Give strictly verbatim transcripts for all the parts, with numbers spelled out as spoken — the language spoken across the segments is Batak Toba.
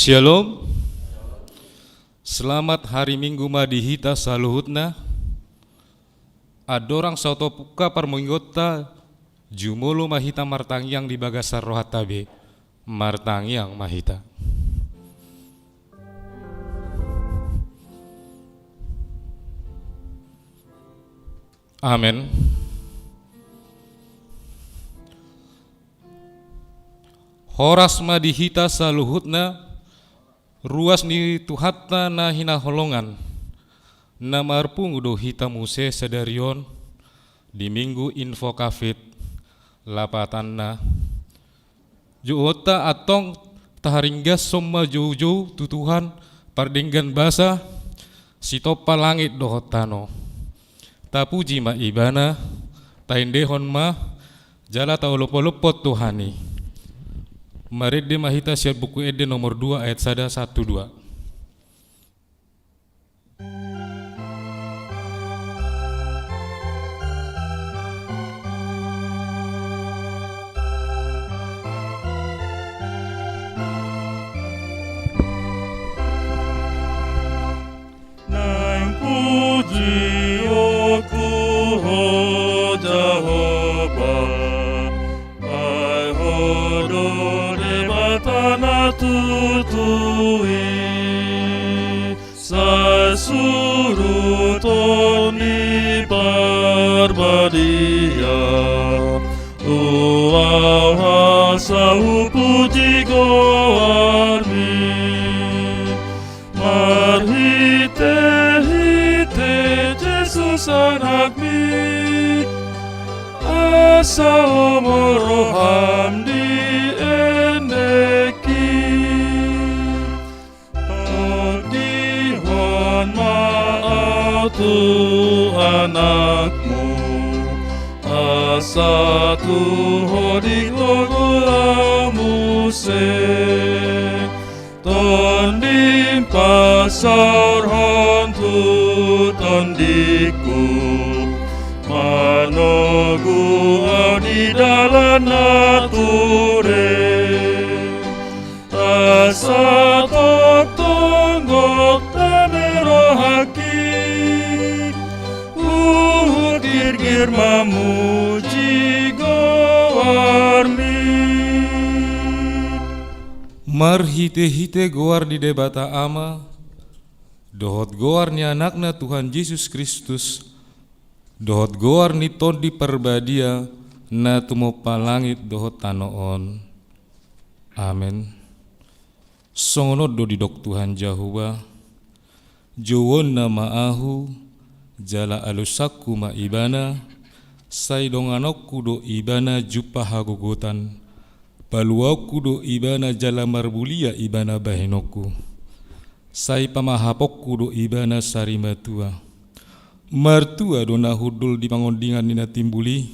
Shalom. Selamat hari Minggu ma di hita saluhutna. Andorang saoto pungka parmingguonta, jumolo ma hita martangiang di bagasan rohanta be. Martangiang ma hita. Amen. Horas ma di hita saluhutna, ruas ni Tuhanta na hinaholongan, na marpungu do hita muse sadari on di Minggu Invocavit lapatanna. Jouonta antong taharinggashon ma joujou tu Tuhan pardenggan basa, sitompa langit dohot tano. Tapuji ma Ibana, taendehon ma, jala taolopolophon Tuhan i. Marende ma hita sian Buku Ende nomor dua ayat sada sahat tu dua. Naeng pujionku Ho Jahowa, ai Ho do Debata na tutu i. Sai surut Tondi Parbadia tu ahu asa hupuji goarMi. Marhitehite Jesus AnakMi, asa lomo rohaM di endengki. Tondihon ma ahu tu AnakMu, asa tu Ho ditogu ahu muse. TondiM pasaorhon tu tondingku, manogu ahu di dalan na ture. Asa tongtong gok dame rohangki, huhut girgir mamuji goarMi. Marhitehite goar ni Debata Ama, dohot goar ni AnakNa Tuhan Jesus Kristus, dohot goar ni Tondi Parbadia na tumompa langit dohot tano on. Amen. Songon on do didok Tuhan Jahowa: Jouonna ma ahu, jala alusanku ma ibana, sai donganonku do ibana jumpang hagogotan, paluaonku do ibana jala marmulia ibana bahenonku. Sai pamahaponku do ibana sari matua. Martua do na hundul di pangondingan ni na timbul i,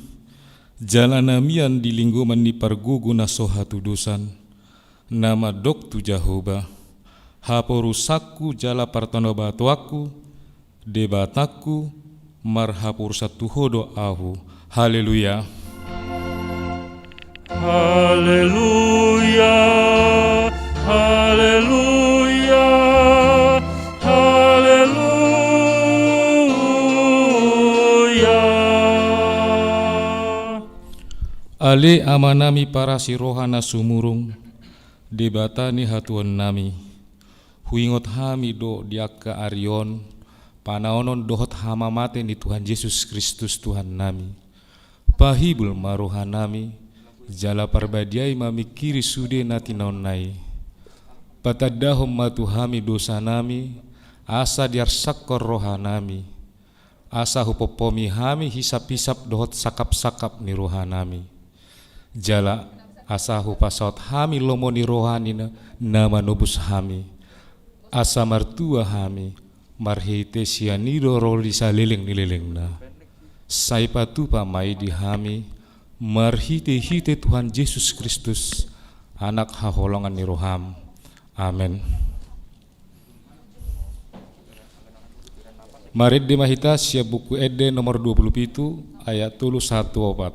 jala na mian di linggoman ni pargogo na so hatudosan. Na mandok tu Jahowa: Haporusanku jala partanobatoanku, Debatangku, marhaporusan tu Ho do ahu. Haleluya. Haleluya, haleluya, haleluya. Ale Amanami parasi roha na sumurung, Debata ni hatuaonnami, huingot hami do di angka ari on panaonon dohot hamamate ni Tuhan Jesus Kristus Tuhannami. Pahibul ma rohanami, jala parbadiai ma mingkiri sude na tinaonna i. Patandahon ma tu hami dosanami, asa diarsakkon rohanami, asa hupompomi hami hisaphisap dohot sangkapsangkap ni rohanami. Jala asa hupasaut hami lomo ni roha ni na, na manobus hami, asa martua hami marhite sian i do ro di saleleng ni lelengna. Sai patupa ma i di hami marhitehite Tuhan Jesus Kristus, Anak haholongan ni roham. Amen. Marende ma hita sian Buku Ende nomor dua pulu pitu, ayat tolu sahat tu opat.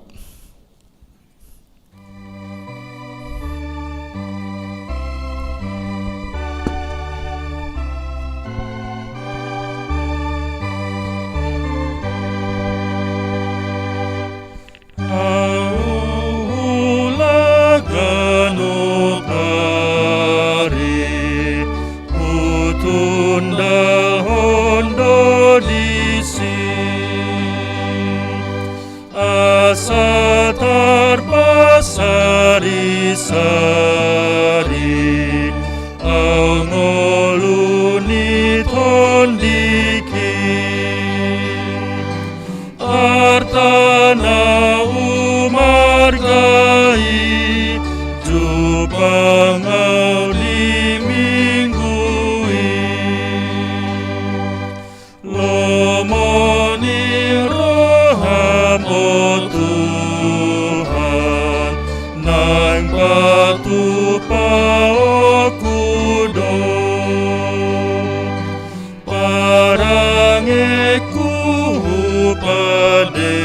Padenggan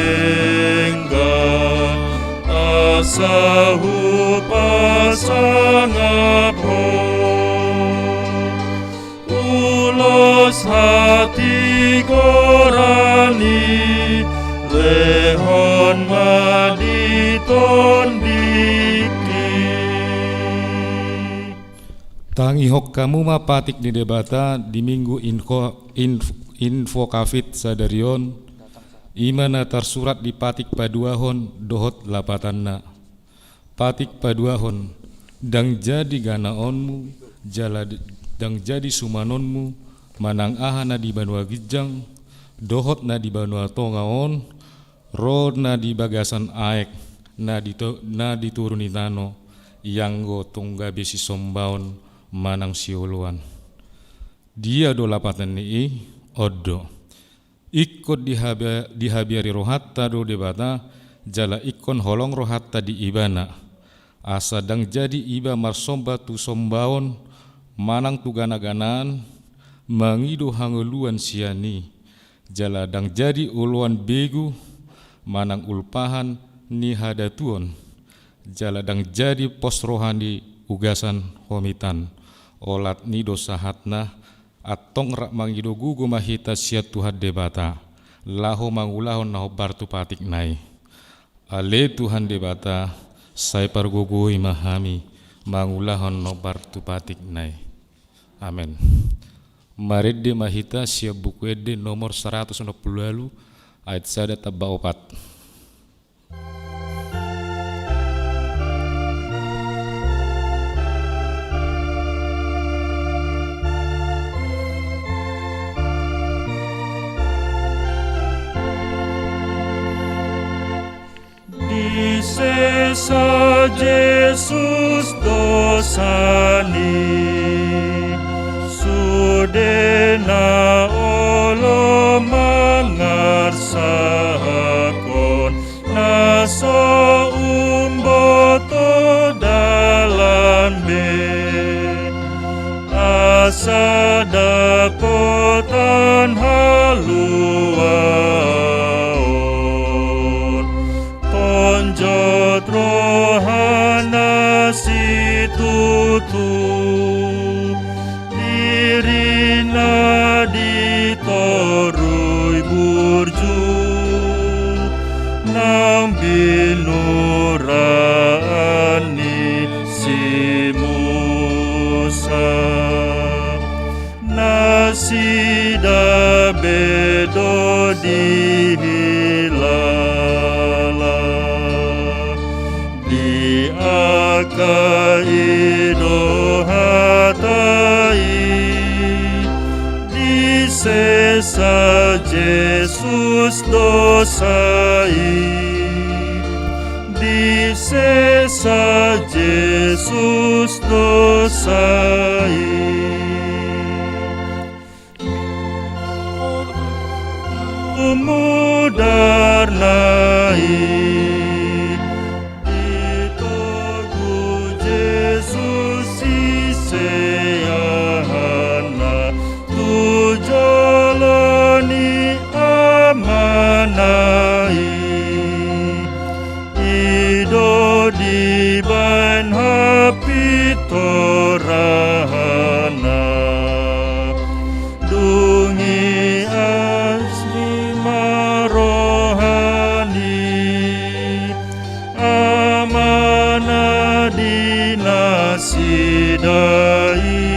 asa hupasangap Ho. Ulos hatigoran i lehon ma di tondingki. Tangihon hamu ma patik ni Debata di Minggu Invo-, Inv-, Invocavit sadari on, i ma na tarsurat di patik paduahon dohot lapatanna. Patik paduahon, ndang jadi ganaonmu, jala d-, ndang jadi sumanonmu, manang aha na di banua ginjang, dohot na di banua tonga on, ro na di bagasan aek, na di to-, na di toru ni tano, ianggo tung gabe sisombaon manang sioloan. Dia do lapatan ni i? On do. Ingkon dihabia-, dihabiari rohanta do Debata, jala ingkon holong rohanta di Ibana. Asa ndang jadi iba marsomba tu sombaon, manang tu gana-ganaan, mangido hangoluan sian i. Jala ndang jadi oloan begu, manang ulpahan ni hadatuon. Jala ndang jadi pos roha ni ugasan homitan. Olat ni do sahatna, antong rap mangido gogo ma hita sian Tuhan Debata, laho mangulahon na hombar tu patikna i. Ale Tuhan Debata, sai pargogoi ma hami mangulahon na hombar tu patikna i. Amen. Marende ma hita sian Buku Ende nomor saratus onom pulu ualu, ayat sada tamba opat. Disesa Jesus dosani, sude na olo mangarsahon na so umboto dalan be, asa dapotan haluaon. Tonjot rohana situtu, dirina ditorui burju, nang binuraan ni si Musa. Nasida be do dihilala, di angka i do hata i, disesa Jesus dosa i. Disesa Jesus dosa i. Mudarna i, ditogu Jesus siseanna tu jolo ni Amana i. I do dibaen hapintoranna, dung i asli ma roha ni Amana di nasida i,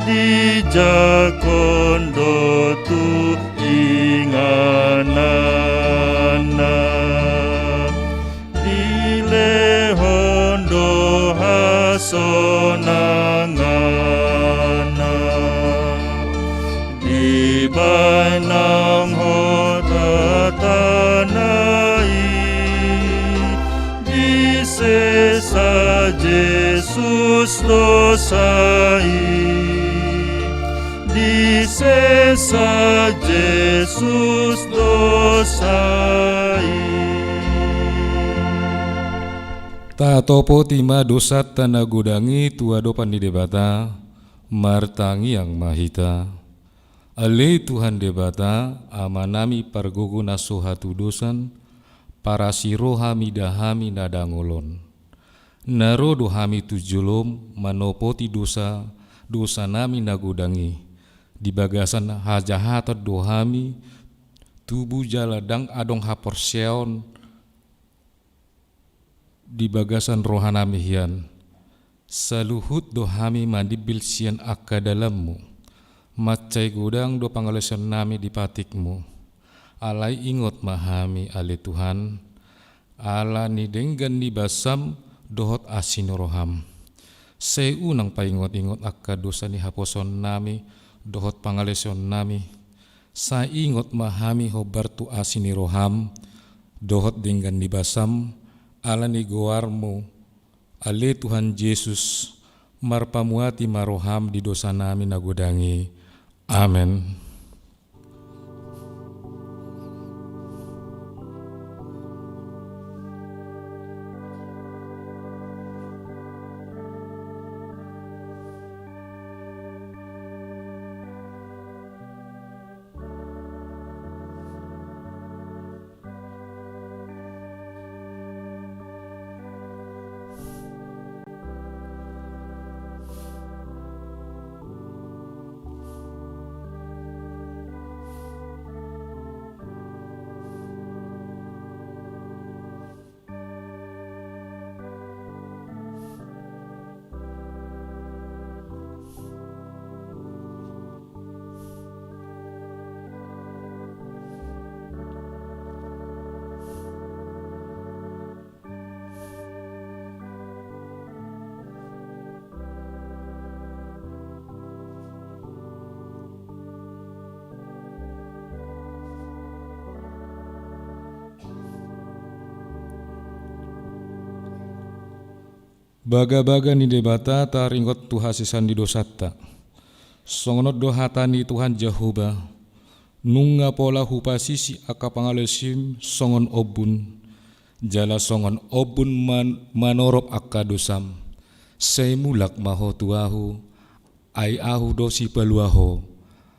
dijangkon do tu ingananna, dilehon do hasonanganna. Dibaen nang hotanta i, disesa Jesus dosa i. Disesa Jesus dosa i. Tatopoti ma dosanta na godang i tu adopan ni Debata, martangiang ma hita. Ale Tuhan Debata, Amanami pargogo na so hatudosan, parasi roha mida hami na dangol on. Na ro do hami tu jolom manopoti dosa, dosanami na godang i. Di bagasan hajahatan do hami tubu jala ndang adong haporseaon di bagasan rohanami hian. Saluhut do hami manimbil sian angka dalanmu. Mansai godang do pangalaosionnami di patikmu. Alai ingot ma hami, ale Tuhan, ala ni denggan ni basam dohot asi ni roham. Sai unang paingot-ingot angka dosa ni haposoonnami dohot pangalaosionnami. Sai ingot ma hami hombar tu asi ni roham dohot denggan ni basam, ala ni goarmu, ale Tuhan Jesus, marpamuati ma roham di dosanami na godang i. Amen. Bagabaga ni Debata taringot tu hasesaan ni dosanta. Songon on do hata ni Tuhan Jahowa: Nunga pola hupasisi angka pangalaosim songon ombun, jala songon ombun man-, manorop angka dosam. Sai mulak ma ho tu Ahu, ai Ahu do sipaluah ho.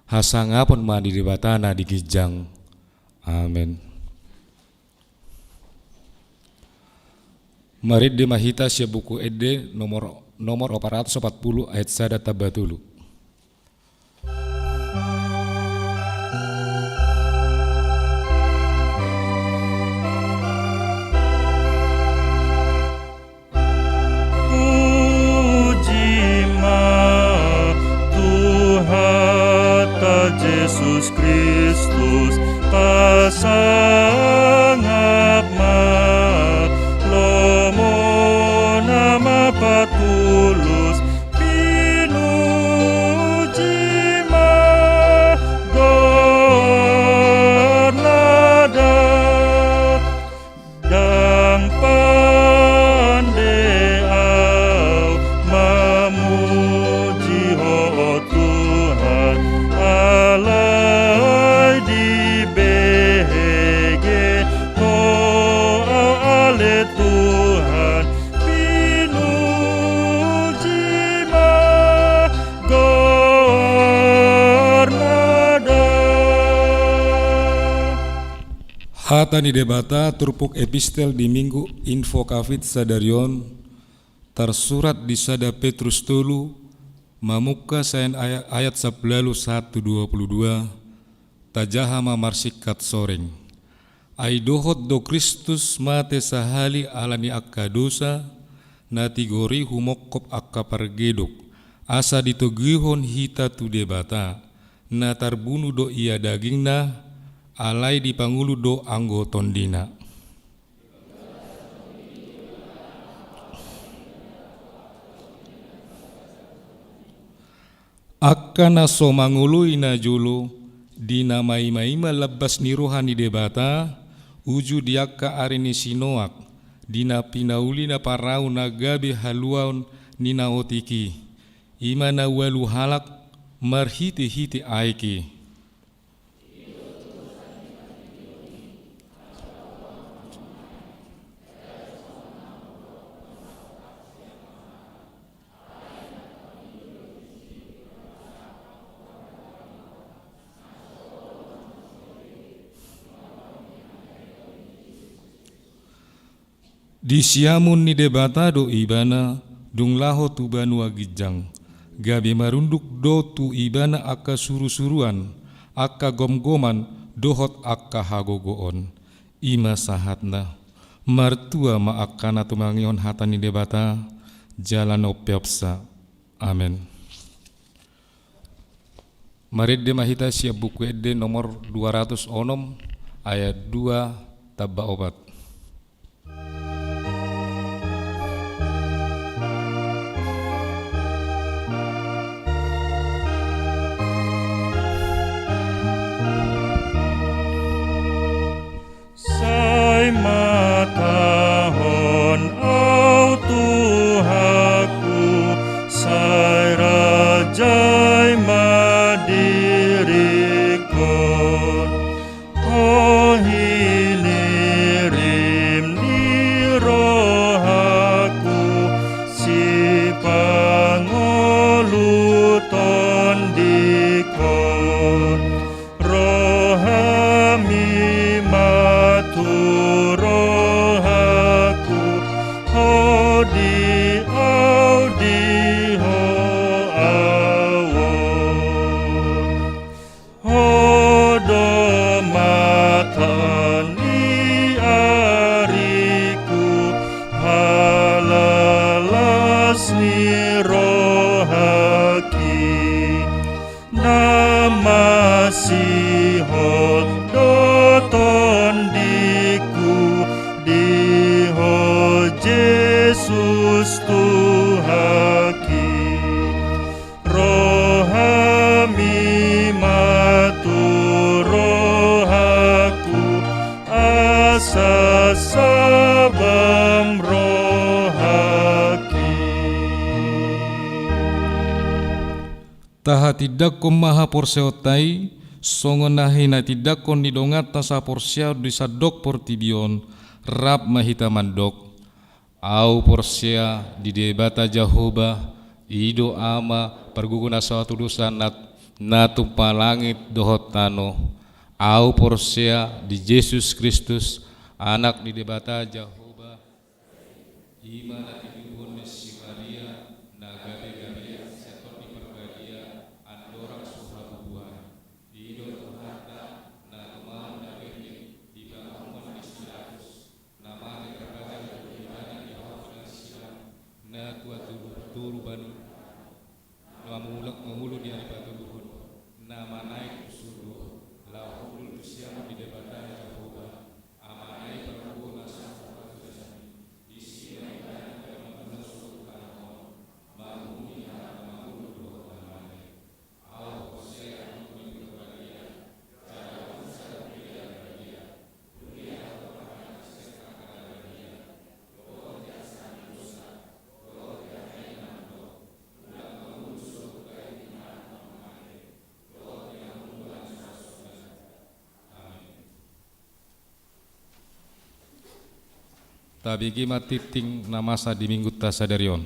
Hasangapon ma di Debata na di ginjang. Amen. Marende ma hita sian Buku Ende nomor, nomor opat ratus opat pulu ayat sada tamba tolu. Puji ma Tuhanta Jesus Kristus, pasangap ma lomo na mapatulus, pinuji ma goarna da. Ndang pande ahu mamuji Ho, o Tuhan, alai dibege Ho ahu, ale Tuhan, pinuji ma goarna da. Hata ni Debata turpuk epistel di Minggu Invocavit sadari on tarsurat di sada Petrus tolu, mamungka sian aya-, ayat sampulu ualu sahat tu dua pulu dua, tajaha ma marsingkat soreng. Ai dohot do Kristus mate sahali ala ni angka dosa, na tigor i humongkop angka pargedok, asa ditoguhon hita tu Debata. Na tarbunu do ia dagingna, alai dipangulu do anggo tondina. Angka na so mangoloi najolo, di na maimaima lambas ni roha ni Debata, uju di angka ari ni si Noak, di na pinaulina parau na gabe haluaon ni na otik i, i ma na ualu halak marhitehite aek i. Di siamun ni Debata do ibana dung laho tu banua ginjang, gabe marunduk do tu ibana angka surusuruan, angka gomgoman, dohot angka hagogoon. I ma sahatna. Martua ma angka na tumangihon hata ni Debata jala na umpeopsa. Amen. Marende ma hita sian Buku Ende nomor dua ratus onom, ayat dua tamba opat. Sai matahon au Tuhanku, sai rajai ma diringkon. Ho hinirim ni rohaku, sipangolu tondingkon. Rohami ma tu rohaku, Ho di au, di Ho au on. Ho do mata ni ariku, halalas ni rohaki. Na masihol do tondingku di Ho Jesus Tuhanki. Rohami ma tu rohaku, asa sabam rohaki. Tahatindangkon ma haporseaonta i, songon na hinatindangkon ni donganta saporseaon di sandok portibi on, rap ma hita mandok: Au porsea di Debata Jahowa, i do Ama pargogo na so hatudosan na, na tumpah langit dohot tano. Au porsea di Jesus Kristus, Anak ni Debata Jahowa, i ma na tinodohon ni si Maria, na gabe gabean sian Tondi Parbadia, andorang so habubuhan. I do Tuhanta, na tumamon na bernit di pangamuan ni si Pilatus, na mate, tarpajal do Ibana di hau ni sidang, na tua tolu, tolu baru, na mangula, mangolu di ari patoluhon, na manaek tu surgo, laho hundul tu siamun ni Debata Jahowa, Amana i pargogo na so hatudosan i, disi ma Ibana gabe mangula surgo dohot tano on, mangolu di hata na mangolu dohot na mate. Tabege ma tingting na masa di Minggunta sadari on.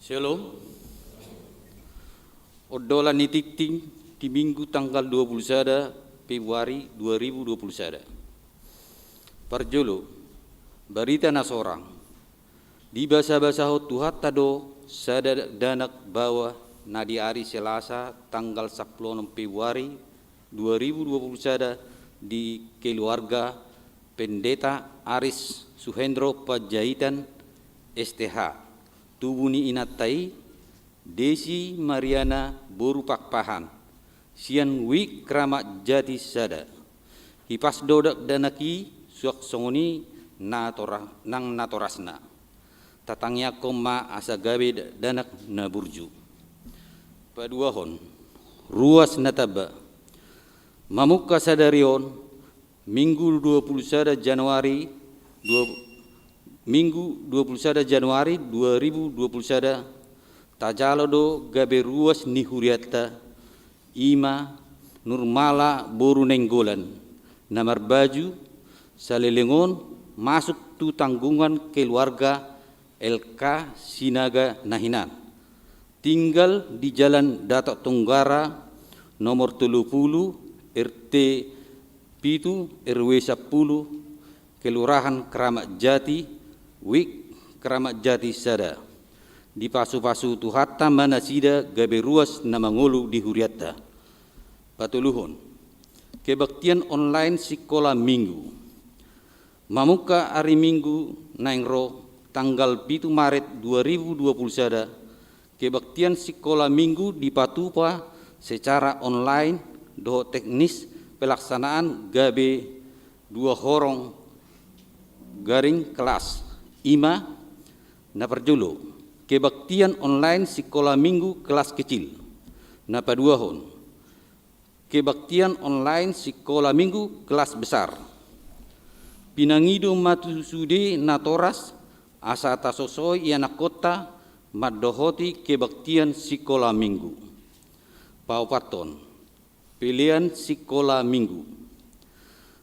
Syalom. Ondolan ni tingting di Minggu tanggal dua puluh sada Februari dua ribu dua puluh sada. Parjolo, barita na sorang. Dibasabasahon Tuhanta do sada dakdanak baoa na di ari Selasa tanggal sampulu onom Februari dua ribu dua puluh sada di keluarga Pendeta Aris Suhendro Panjaitan, S T H, tubu ni inanta i, Desi Mariana boru Pakpahan, sian Wik Ramadjati sada. Hipas do dakdanak i suang songon i na tora-, nang natorasna. Tatangiangkon ma asa gabe dakdanak na burju. Paduahon, ruas na tamba. Mamungka sadari on, Minggu dua puluh sada Januari, dua, Minggu dua puluh sada Januari dua ribu dua puluh sada, tajalo do gabe ruas ni hurianta, I ma Nurmala boru Nainggolan, na marbaju saleleng on, masuk tu tanggungan keluarga L K Sinaga na hinan. Tinggal di Jalan Datok Tonggara, nomor tolu pulu, R T pitu, R W sampulu, Kelurahan Kramat Jati, Wijk Kramat Jati sada. Dipasupasu Tuhanta ma nasida gabe ruas na mangolu di hurianta. Patoluhon, kebaktian online sikola Minggu. Mamungka ari Minggu naeng ro, tanggal pitu Maret dua ribu dua puluh sada, kebaktian sikola Minggu dipatupa secara online dohot teknis pelaksanaan gabe dua horong garing kelas. I ma, na parjolo, kebaktian online sikola Minggu kelas kecil. Na paduahon, kebaktian online sikola Minggu kelas besar. Pinangido ma tu sude natoras asa tasosoi ianakkonta mandohoti kebaktian sikola Minggu. Paopathon, pelean sikola Minggu.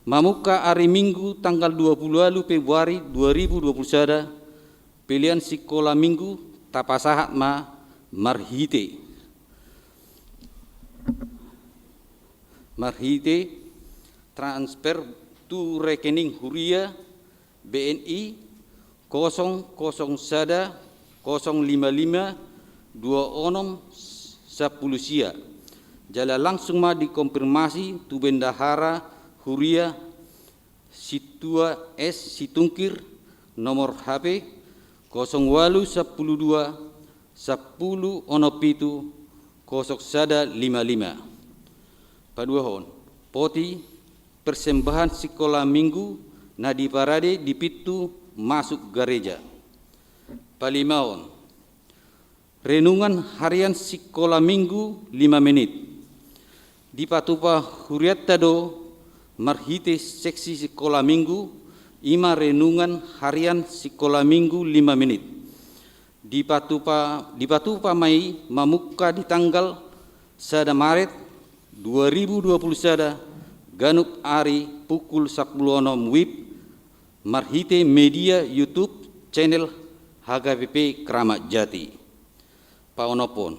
Mamungka ari Minggu tanggal dua pulu ualu Februari dua ribu dua puluh sada, pelean sikola Minggu tapasahat ma marhite, marhite transfer tu rekening huria B N I kosong kosong sada kosong lima lima dua onom sampulu sia. Jala langsung ma dikonfirmasi tu bendahara huria Situa S Situngkir, nomor H P kosong ualu sampulu dua sampulu onom pitu kosong sada lima lima. Paduahon, poti persembahan sikola Minggu na diparade di pintu masuk gareja. Palimaon, renungan harian sikola Minggu lima menit. Dipatupa hurianta do marhite seksi sikola Minggu, i ma renungan harian sikola Minggu lima menit. Dipatupa, dipatupa ma i mamungka di tanggal sada Maret dua ribu dua puluh sada, ganup ari pukul sampulu onom wib, marhite media YouTube channel H K P P Kramat Jati. Paonomhon,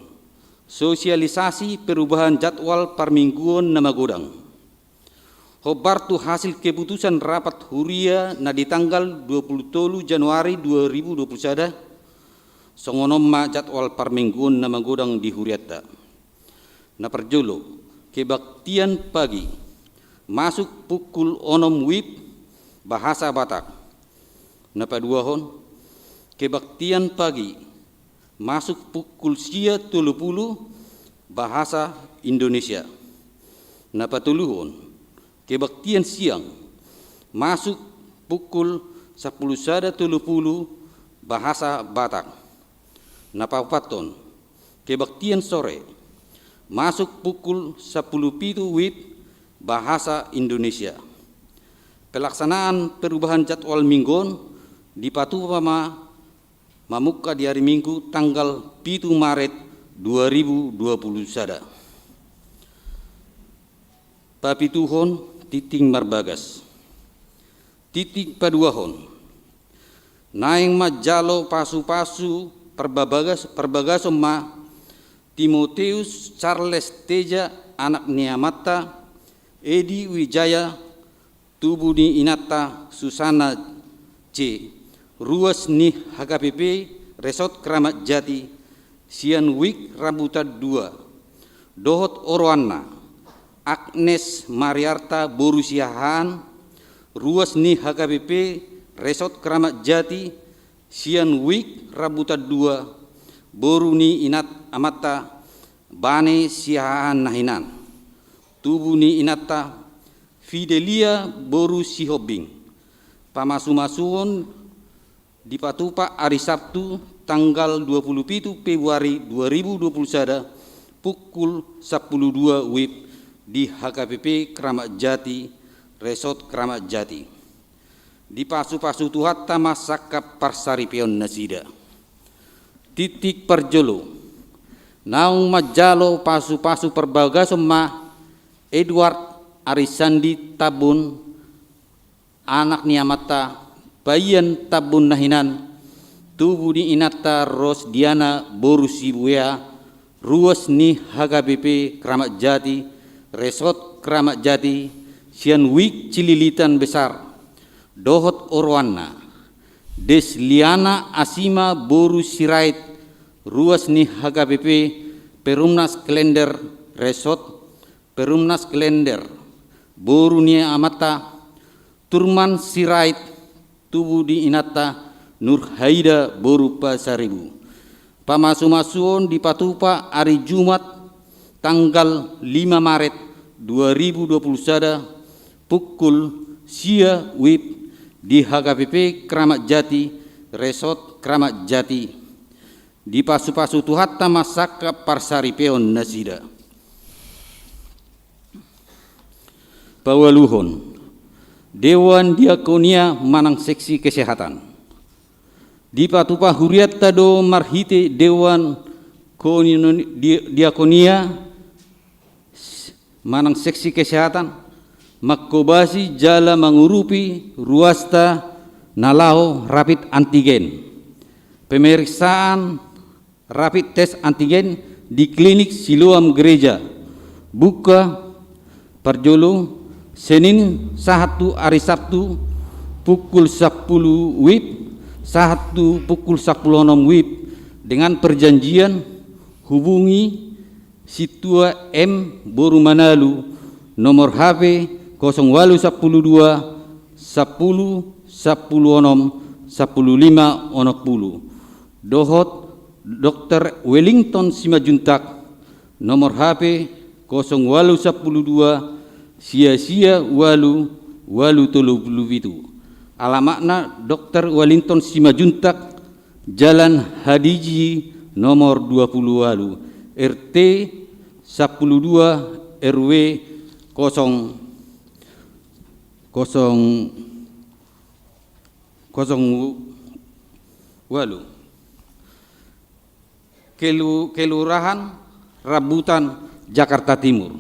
sosialisasi perubahan jadwal parmingguon na magodang. Hombar tu hasil keputusan rapat huria na di tanggal dua pulu tolu Januari dua ribu dua pulu sada, songon on ma jadwal parmingguon na magodang di hurianta. Na parjolo, kebaktian pagi, masuk pukul onom wib, bahasa Batak. Na paduahon, kebaktian pagi, masuk pukul sia tolu pulu, bahasa Indonesia. Na patoluhon, kebaktian siang, masuk pukul sampulu sada tolu pulu, bahasa Batak. Na paopathon, kebaktian sore, masuk pukul sampulu pitu wib, bahasa Indonesia. Pelaksanaan perubahan jadwal minggu on dipatupa ma mamungka di ari Minggu tanggal pitu Maret dua ribu dua puluh sada. Papituhon, tingting marbagas. Tingting paduahon, naeng manjalo pasupasu parbabagas, parbagason ma Timoteus Charles Teja, anak ni amanta Edi Wijaya, tubu ni inanta Susanna C, ruas ni H K P P Resort Kramat Jati sian Wijk Rambutan dua, dohot oroanna Agnes Mariarta boru Siahaan, ruas ni H K P P Resort Kramat Jati sian Wijk Rambutan dua, boru ni inat amanta Bane Siahaan na hinan, tubu ni inanta Fidelia boru Sihombing. Pamasumasuon dipatupa ari Sabtu tanggal dua puluh pitu Februari dua ribu dua puluh sada pukul sampulu dua wib di H K P P Kramat Jati, Resort Kramat Jati. Dipasupasu Tuhanta ma sangkap parsaripeon nasida. Tingting parjolo, Naung manjalo pasupasu parbagason ma Edward Arisandi Tambun, anak ni amanta Payan Tambun na hinan, tubu ni inanta Rosdiana boru Sibuea, ruas ni H K B P Kramat Jati, Resort Kramat Jati, sian Wik Cililitan Besar, dohot oroanna, Desliana Asima boru Sirait, ruas ni H K B P Perumnas Klender, Resort Perumnas Klender, boru ni amanta Turman Sirait, tubu ni inanta Nurhaida boru Pasaribu. Pamasumasuon dipatupa ari Jumat tanggal lima Maret dua ribu dua puluh sada, pukul sia wib di H K B P Kramat Jati, Resort Kramat Jati. Dipasupasu Tuhanta ma sangkap parsaripeon nasida. Paualuhon, Dewan Diakonia manang Seksi Kesehatan. Dipatupa hurianta do marhite Dewan Koinoni-, Di-, Diakonia manang Seksi Kesehatan, manghobasi jala mangurupi ruasta na laho rapid antigen. Pemeriksaan rapid test antigen di Klinik Siloam Gereja, buka parjolo Senin sahat tu ari Sabtu pukul sampulu wib sahat tu pukul sampulu onom wib, dengan perjanjian hubungi Sintua M boru Manalu, nomor H P kosong ualu sampulu dua, sampulu, sampulu onom, sampulu lima, onom pulu. Dohot Dokter Wellington Simanjuntak, nomor H P kosong ualu sampulu dua, sia sia ualu, ualu tolu pulu pitu. Alamatna Dokter Wellington Simanjuntak, Jalan Hadiji nomor dua pulu ualu, R T sampulu dua, R W kosong, kosong, kosong ualu. Kelu-, Kelurahan Rambutan, Jakarta Timur.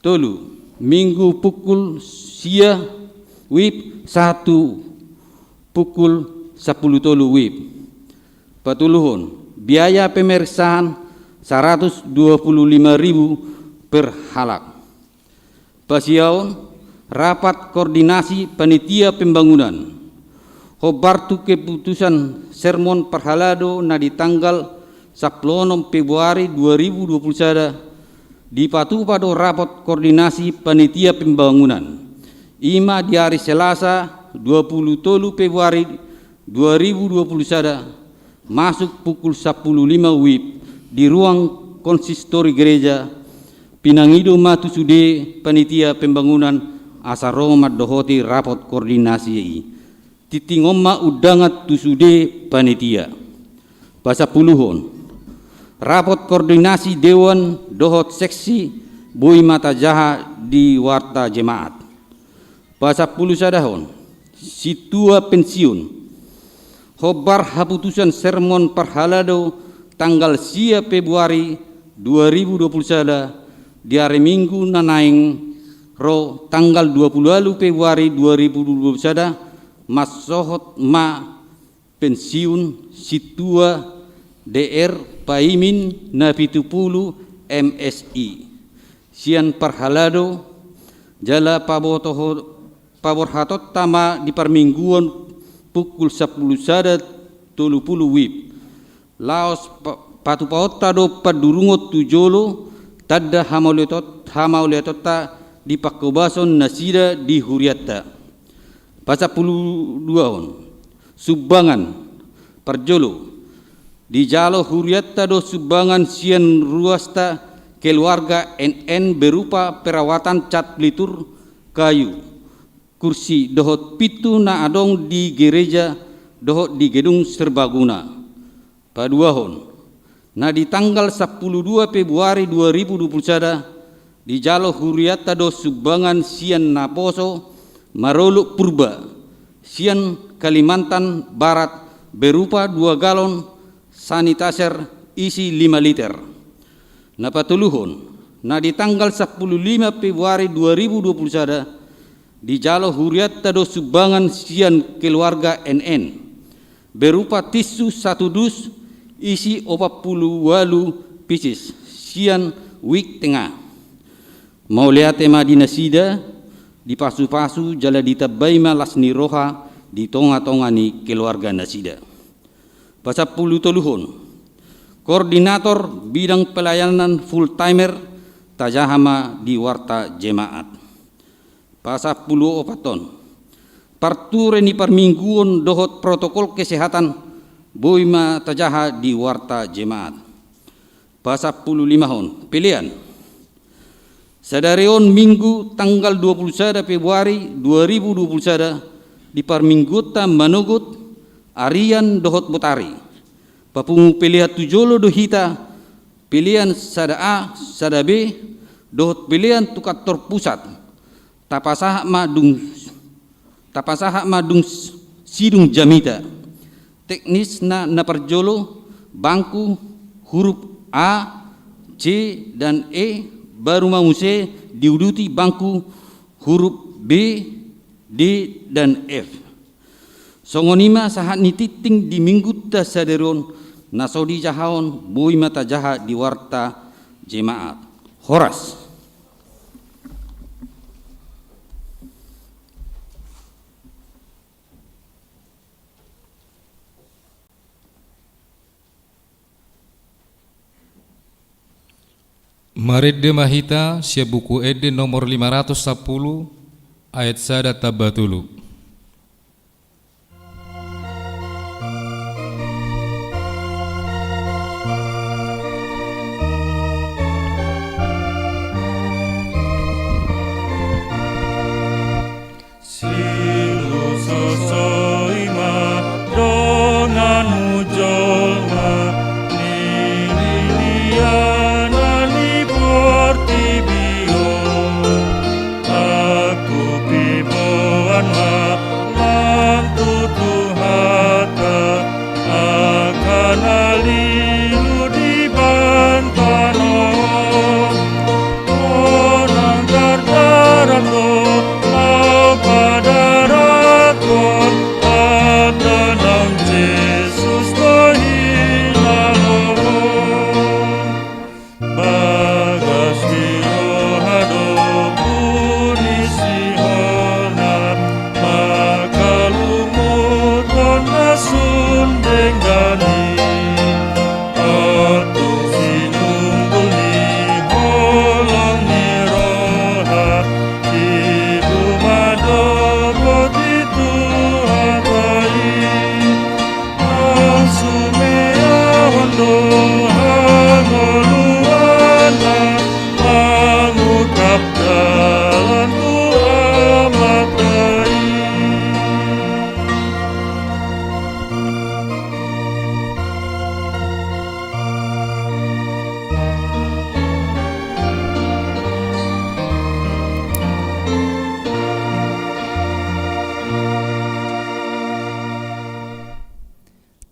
Tolu, Minggu pukul sia wib sahat tu pukul sampulu tolu wib. Patoluhon, biaya pemeriksaan saratus dua pulu lima ribu per halak. Pasiaon, rapat koordinasi panitia pembangunan. Hombar tu keputusan sermon parhalado na di tanggal sampulu onom Februari dua ribu dua puluh sada, dipatupa do rapat koordinasi panitia pembangunan. I ma di ari Selasa dua pulu tolu Februari dua ribu dua puluh sada, masuk pukul sampulu lima wib di ruang konsistori gereja. Pinangido ma tu sude panitia pembangunan asa ro mandohoti rapat koordinasi i. Tingting on ma undangan tu sude panitia. Pasampuluhon, rapat koordinasi dewan dohot seksi boi ma tajaha di warta jemaat. Pasampulu sadahon, sintua pensiun. Hombar haputusan sermon parhalado tanggal sia Februari dua ribu dua puluh sada, di ari Minggu na naeng ro tanggal dua pulu ualu Februari dua ribu dua puluh sada, mansohot ma pensiun sintua D R Paimin na pitu pulu M Si. Sian parhalado jala pabotoho-, paborhatonta ma di parmingguon pukul sampulu sada tolu pulu wib. Laos pa-, patupaonta do pandurungon tu jolo tanda hamauliaton-, hamauliatonta di panghobason nasida di hurianta. Pasampulu duahon, sumbangan. Parjolo, dijalo hurianta do sumbangan sian ruasta keluarga N N berupa perawatan cat litur, kayu, kursi dohot pintu na adong di gereja dohot di gedung serbaguna. Paduahon, na di tanggal sampulu dua Februari dua ribu dua puluh sada, dijalo hurianta do sumbangan sian naposo marolop Purba sian Kalimantan Barat berupa dua galon sanitizer isi lima liter. Na patoluhon, na di tanggal sampulu lima Februari dua ribu dua pulu sada, dijalo hurianta do sumbangan sian keluarga N N, berupa tisu satu dus isi opat pulu ualu pisis sian Wik Tengah. Mauliate ma di nasida, dipasupasu jala ditambai ma las ni roha di tongatonga ni keluarga nasida. Pasampulu toluhon, koordinator bidang pelayanan full timer tajaha ma di warta jemaat. Pasampulu opathon, parture ni parmingguon dohot protokol kesehatan boi ma tajaha di warta jemaat. Pasampulu limahon, pelean. Sadari on Minggu tanggal dua pulu sada Februari dua ribu dua pulu sada, di parmingguonta manogot, arian dohot botari, papungu pelean tu jolo do hita, pelean sada A, sada B, dohot pelean tu kantor pusat. Tapasahat ma dung, tapasahat ma dung s-, sidung jamita. Teknisna na parjolo, bangku huruf A, C, dan E, baru ma muse diuduti bangku huruf B, D, dan F. Songon i ma sahat ni tingting di minggunta sadari on, na so dijahaon boi ma tajaha di warta jemaat. Horas. Marende ma hita sian Buku Ende nomor lima ratus sampulu, ayat sada tamba tolu. Sinusoso i ma donganmu jolma ni lilianan ni portibi on. Aku pe boan ma nang tu Tuhanta, angka na lilu di banta on. Unang tardarat ho, laho padarathon hata naung Jesus do hilala on. Bagas ni roha do punisi hona, mangkalumuthon na sun denggan i. Antong sinunggul ni holong ni roha, tibu ma dapot i Tuhanta i. Mangsumeahon do hangoluanna, mangungkap dalan tu Amanta i.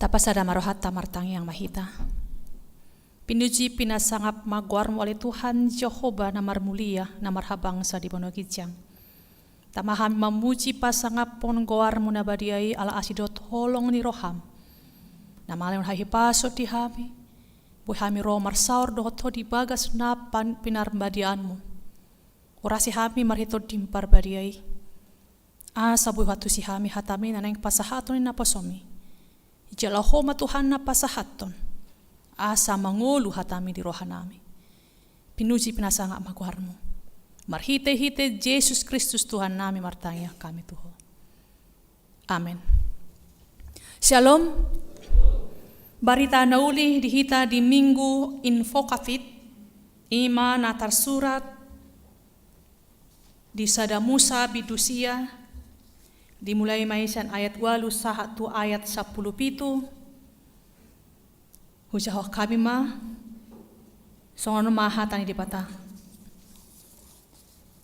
Tapasada ma rohanta, martangiang ma hita. Pinuji pinasangap ma goarmu ale Tuhan Jahowa na marmulia, na marhabangsa di banua ginjang. Tama hami mamuji pasangaphon goarmu na badia i ala asi dohot holong ni roham. Na mangalehon hahipason di hami, boi hami ro marsaor dohot ho di bagas na pan-, pinarbadiaanmu. Urasi hami marhite Tondim Parbadia i. Asa boi huantusi hami hatami na naeng pasahaton ni naposomi. Jala ho ma Tuhan na pasahathon. Asa mangolu hatami di rohanami. Pinuji pinasangap ma goarmu. Marhitehite Jesus Kristus Tuhannami martangiang hami tu ho. Amen. Syalom. Barita na uli di hita di Minggu Invocavit, i ma na tarsurat di Sada Musa bindu sia, dimulai ma i sian ayat ualu sahat tu ayat sampulu pitu. Hujahahon hami ma, songon on ma hata ni Debata.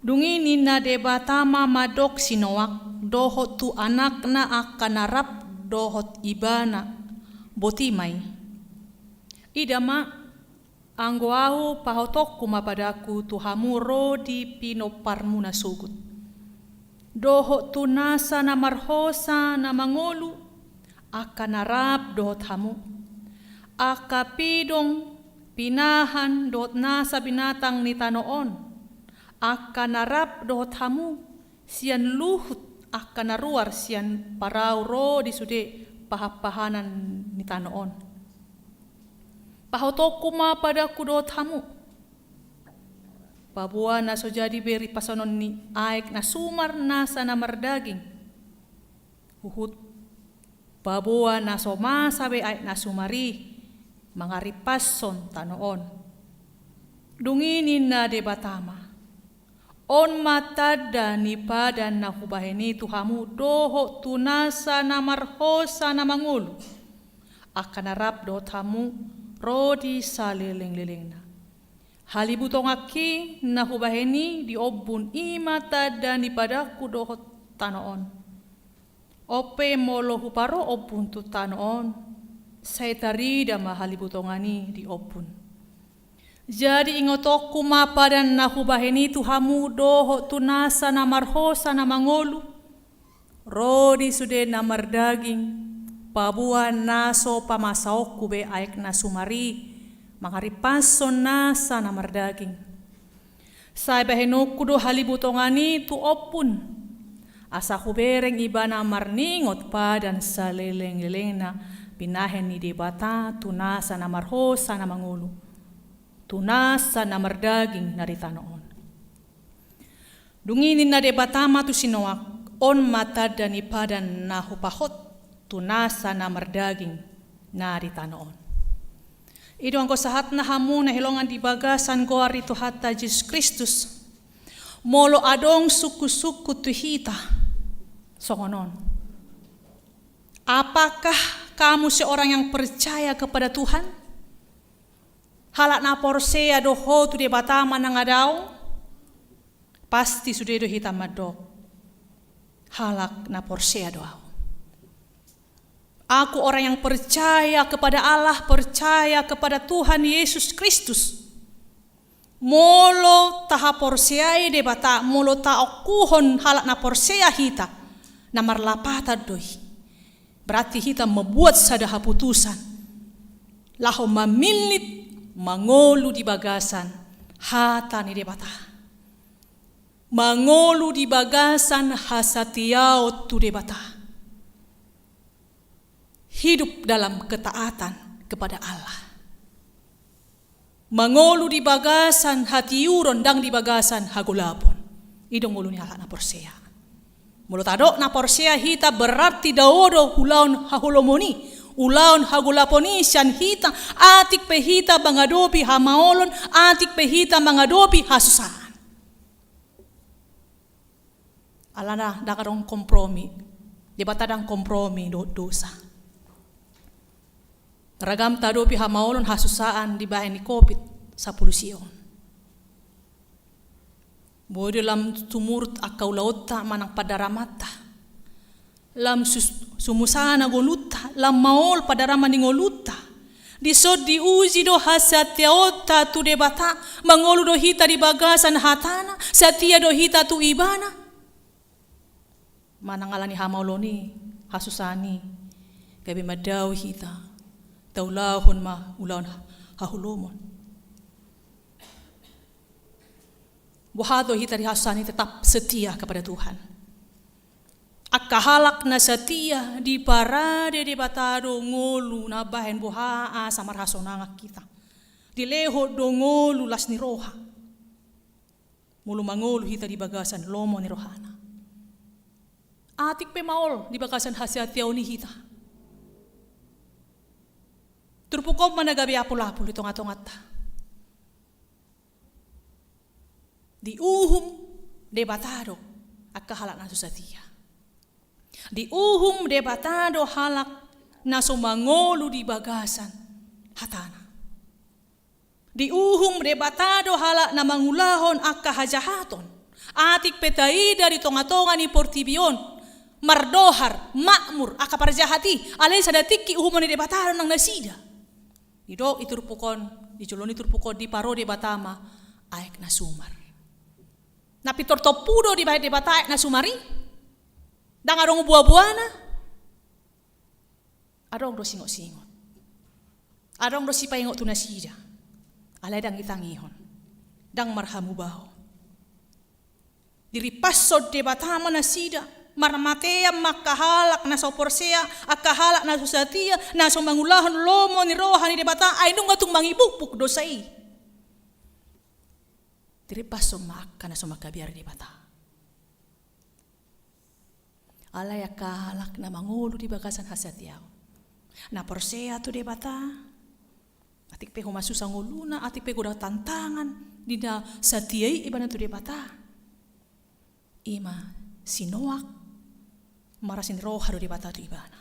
Dung i ninna Debata ma mandok si Noak, dohot tu anakna angka na rap dohot ibana, boti ma i. Ida ma, anggo ahu pahotonku ma padanku tu hamu ro di pinomparmuna sogot, dohot tu nasa na marhosa na mangolu, angka na rap dohot hamu, angka pidong, pinahan dohot nasa binatang ni tano on, angka na rap dohot hamu, sian luhut angka na ruar sian parau ro di sude pahanpahanan ni tano on. Pahotonku ma padanku dohot hamu, paboa na so jadi be ripasonon ni aek na sumar nasa na mardaging, huhut paboa na so masa be aek na sumar i mangaripashon tano on. Dung i ninna Debata ma: On ma tanda ni padan na hubahen i tu hamu dohot tu nasa na marhosa na mangolu, angka na rap dohot hamu ro di salelenglelengna. Halibutonganki na hubahen i di ombun i ma tanda ni padanku dohot tano on. On pe molo huparo ombun tu tano on, sai tarida ma halibutongan i di ombun. Jadi ingotonku ma padan na hubahen i tu hamu dohot tu nasa na marhosa na mangolu, ro di sude na mardaging, paboa na so pamasaonku be aek na sumar i mangaripashon nasa na mardaging. Sai bahenonku do halibutongan i tu ombun, asa hubereng ibana marningot padan salelenglelengna binahen ni Debata tu nasa na marhosa na mangolu, tu nasa na mardaging na di tano on. Dung i ninna Debata ma tu si Noak: On ma tanda ni padan na hupahot tu nasa na mardaging na di tano on. I do anggo sahatna hamu na hinaholongan di bagasan goar ni Tuhanta Jesus Kristus. Molo adong sungkunsungkun tu hita songon on: Apakah kamu seorang yang percaya kepada Tuhan? Halak na porsea do ho tu Debata manang ndang? Pasti sude do hita mandok: Halak na porsea do ahu. Aku orang yang percaya kepada Allah, percaya kepada Tuhan Yesus Kristus. Molo tahaporseai Debata, molo taokuhon halak na porsea hita, na marlapatan do i. Berarti hita membuat sada haputusan laho mamillit mangolu di bagasan hata ni Debata, mangolu di bagasan hasatiaon tu Debata, hidup dalam ketaatan kepada Allah, mangolu di bagasan hatiuron, ndang di bagasan hagolapon. I do ngolu ni halak na porsea. Molo tadok na porsea hita, berarti dao do ulaon haholomon i, ulaon hagolapon i sian hita, atik pe hita mangadopi hamaolon, atik pe hita mangadopi hasusaan. Alana ndang adong kompromi. Debata ndang kompromi do-, dosa. Ragam tadopi hamaolon, hasusaan dibahen ni covid sampulu sia on. Boi do lam sumurut angka ulaonta manang pandaramanta. Lam sus-, sumusana ngolunta, lam maol pandarama ni ngolunta. Dison diuji do hasatiaonta tu Debata, mangolu do hita di bagasan hatana, satia do hita tu Ibana. Manang ala ni hamaolon i, hasusaan i, gabe mandao hita, taulahon ma ulaon ha-, haholomon. Boha do hita di hasusaan i tetap setia kepada Tuhan. Angka halak na satia diparade Debata do ngolu na bahen boha asa marhasonangan hita. Dilehon do ngolu las ni roha. Molo mangolu hita di bagasan lomo ni rohana. Atik pe maol di bagasan hasatiaon i hita. Turpuk on ma na gabe apul-apul di tonga-tonganta. Diuhum Debata do angka halak na so satia. Diuhum Debata do halak na so mangolu di bagasan hatana. Diuhum Debata do halak na mangulahon angka hajahaton. Atik pe taida di tonga-tonga ni portibi on, mardohar, makmur, angka parjahat i, alai sada tingki uhumon ni Debata do nang nasida. Didok di turpuk on, di jolo ni turpuk on, diparo Debata ma aek na sumar. Na pintor tompu do dibahen Debata aek na sumar i. Ndang adong boaboana. Adong do singot-singot. Adong do sipaingot tu nasida. Alai ndang ditangihon. Ndang marhamubaon. Diripashon Debata ma nasida. Marmatean ma angka halak na so porsea, angka halak na so satia, na so mangulahon lomo ni roha ni Debata, ai nunga tung mangibukbuk dosa i. Diripashon ma angka na so mangkabiari Debata. Alai angka halak na mangolu di bagasan hasatiaon, na porsea tu Debata, atik pe homa susa ngoluna, atik pe godang tantangan di na satia i ibana tu Debata, i ma si Noak, marasi ni roha do Debata tu ibana.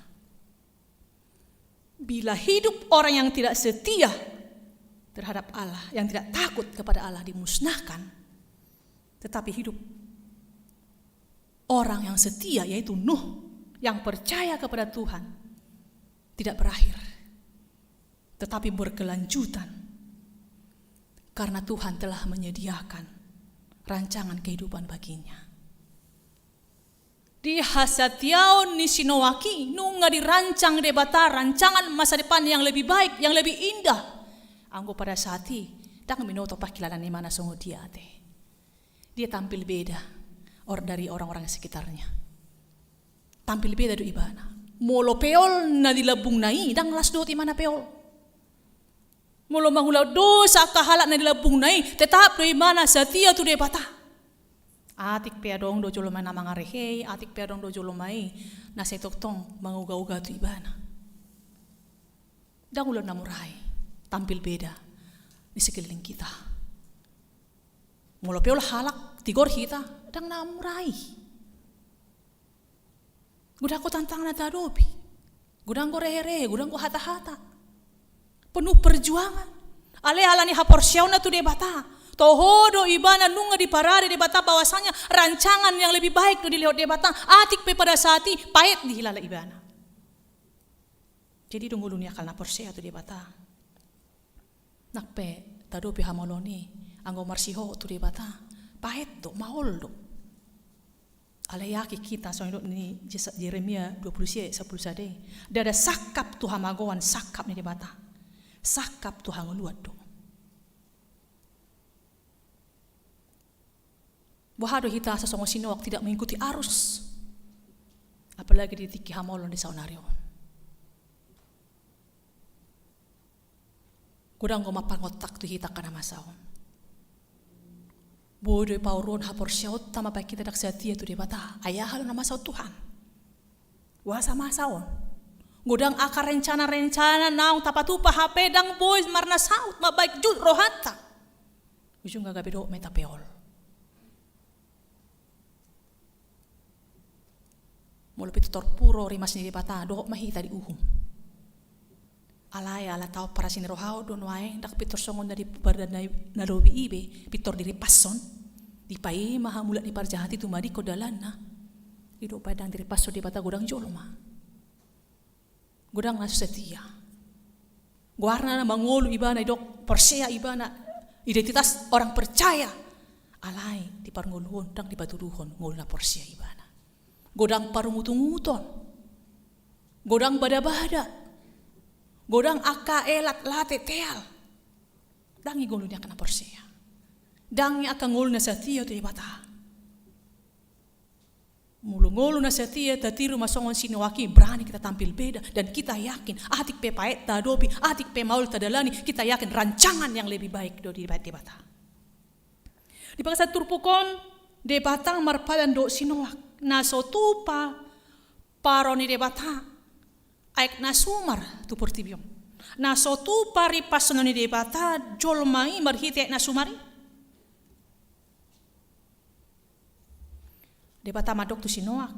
Bila hidup orang yang tidak setia terhadap Allah, yang tidak takut kepada Allah dimusnahkan, tetapi hidup orang yang setia, yaitu Nuh, yang percaya kepada Tuhan, tidak berakhir, tetapi berkelanjutan, karena Tuhan telah menyediakan rancangan kehidupan baginya. Di hasatiaon ni si Noak i, nunga dirancang Debata rancangan masa depan yang lebih baik, yang lebih indah. Anggo pada saat i, ndang binoto pangkilalaan ni ibana songon dia ate. Dia tampil beda or-, dari orang-orang sekitarnya. Tampil beda do ibana. Molo peol na di lambungna i, ndang las dohot ibana peol. Molo mangula dosa angka halak na di lambungna i, tetap do ibana satia tu Debata. Atik pe adong do jolma na mangarehei, atik pe adong do jolma i na sai tongtong mangoga-oga tu ibana. Ndang ulaon na mura i, tampil beda di sekeliling kita. Molo peol halak, tigor hita, ndang na mura i. Godang do tantangan na tahadopi. Godang do rehe-rehe, godang do hata-hata. Penuh perjuangan. Alai ala ni haporseaonna tu Debata, toho do ibana nunga diparade Debata bahwasanya rancangan yang lebih baik do dilehon Debata, atik pe pada saat i paet dihilala ibana. Jadi dung ngolu ni angka na porsea tu Debata, nang pe tahadopi hamaolon i, anggo marsihohot tu Debata, paet do, maol do. Alai yakin hita, songon didok ni Jesa-, Jeremia dua pulu sia sampulu sada i, ndada sangkap tu hamagoan sangkap ni Debata, sangkap tu hangoluan do. Boha do hita asa songon si Noak tidak mengikuti arus, apalagi di tingki hamaolon di saonari on. Godang do mapangontak tu hita angka na masa on. Boi do dipaurhon haporseaonta mambahen hita ndang satia tu Debata, ai aha do na masa on Tuhan? Boasa masa on? Godang angka rencana-rencana naung tapatupa hape ndang boi marnasaut mambahen jut rohanta. Ujungna gabe dohot ma hita peol. Molo pintor puro rimas ni Debata, dohot ma hita diuhum. Alai ala taon parasi ni roha on do nuaeng, ndang pintor songon na di Pardalan Na Lobi i be, pintor diripashon. Dipaima hamu mulak ni parjahat i, tumadingkon dalanna. Didok pe ndang diripashon Debata godang jolma. Godang na so setia. Goarna na mangolu ibana, didok porsea ibana, identitas orang percaya. Alai di parngoluon ndang dipatuduhon ngolu na porsea ibana. Godang parungutunguton. Godang badabada. Godang angka elat late teal. Ndang i ngolu ni angka na porsea. Ndang i angka ngolu na setia tu Debata. Molo ngolu na setia tatiru ma songon si Noak i, berani kita tampil beda, dan kita yakin, atik pe paet tahadopi, atik pe maol tadalani, kita yakin rancangan yang lebih baik do dibahen Debata. Di bagasan turpuk on, Debata marpadan dohot si Noak, na so tupa paro ni Debata aek na sumar tu portibi on. Na so tupa ripashon ni Debata jolma i marhite aek na sumar i. Debata mandok tu si Noak,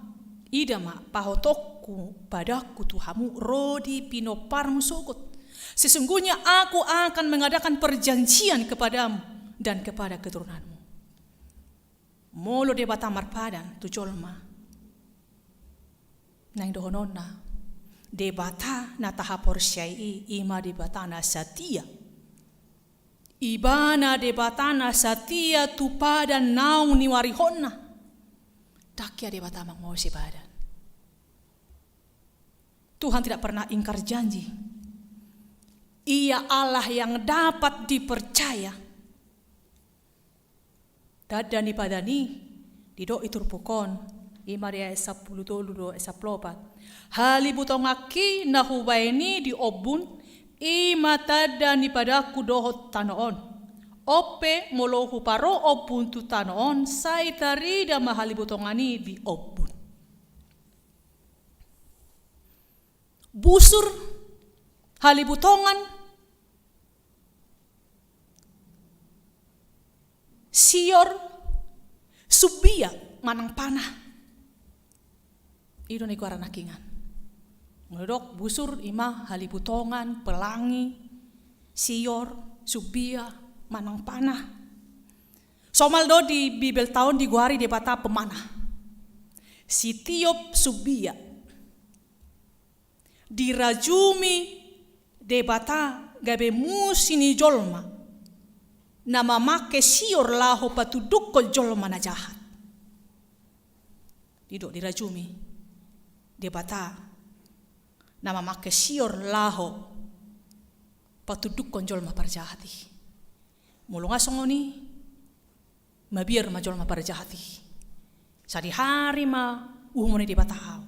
ida ma, pahothonku padanku tu hamu ro di pinomparmu sogot. Sesungguhnya Aku akan mengadakan perjanjian kepadamu dan kepada keturunanmu. Molo Debata marpadan tu jolma, naeng dohononna, Debata na tahaporseai i, i ma Debata na satia. Ibana Debata na satia tu padan naung niuarihonna. Dang hea Debata mangose padan. Tuhan tidak pernah ingkar janji. Ia Allah yang dapat dipercaya. Tanda ni padan i, didok di turpuk on, i ma di ayat sampulu tolu dohot ayat sampulu opat. Halibutonganki na hubahen i di ombun, i ma tanda ni padanku dohot tano on. On pe molo huparo ombun tu tano on, sai tarida ma halibutongan i di ombun. Busur, halibutongan, sior, sumbia manang panah. I do na igoaran nangkiningan. Molo didok busur i ma halibutongan, pelangi, sior, sumbia manang panah. Somal do di Bibelta on digoari Debata pemanah. Sitiop sumbia dirajumi Debata gabe musi ni jolma na mamangke sior laho patundukkon jolma na jahat. Didok dirajumi Debata na mamangke sior laho patundukkon jolma parjahat i. Molo nga songon i, mabiar ma jolma parjahat i. Sadihari ma uhumon ni Debata ahu.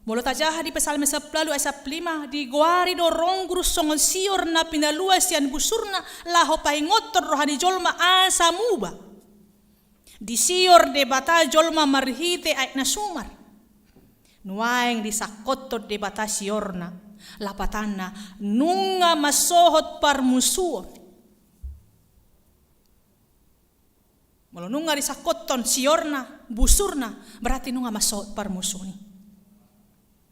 Molo tajaha di Psalmen sampulu ualu ayat sampulu lima, digoari do ronggur songon sior na pinalua sian busurna laho paingothon roha ni jolma asa muba. Disior Debata jolma marhite aek na sumar. Nuaeng disangkothon Debata siorna, lapatanna nunga mansohot parmusuon. Molo nunga disangkothon siorna, busurna, berarti nunga mansohot parmusuon i.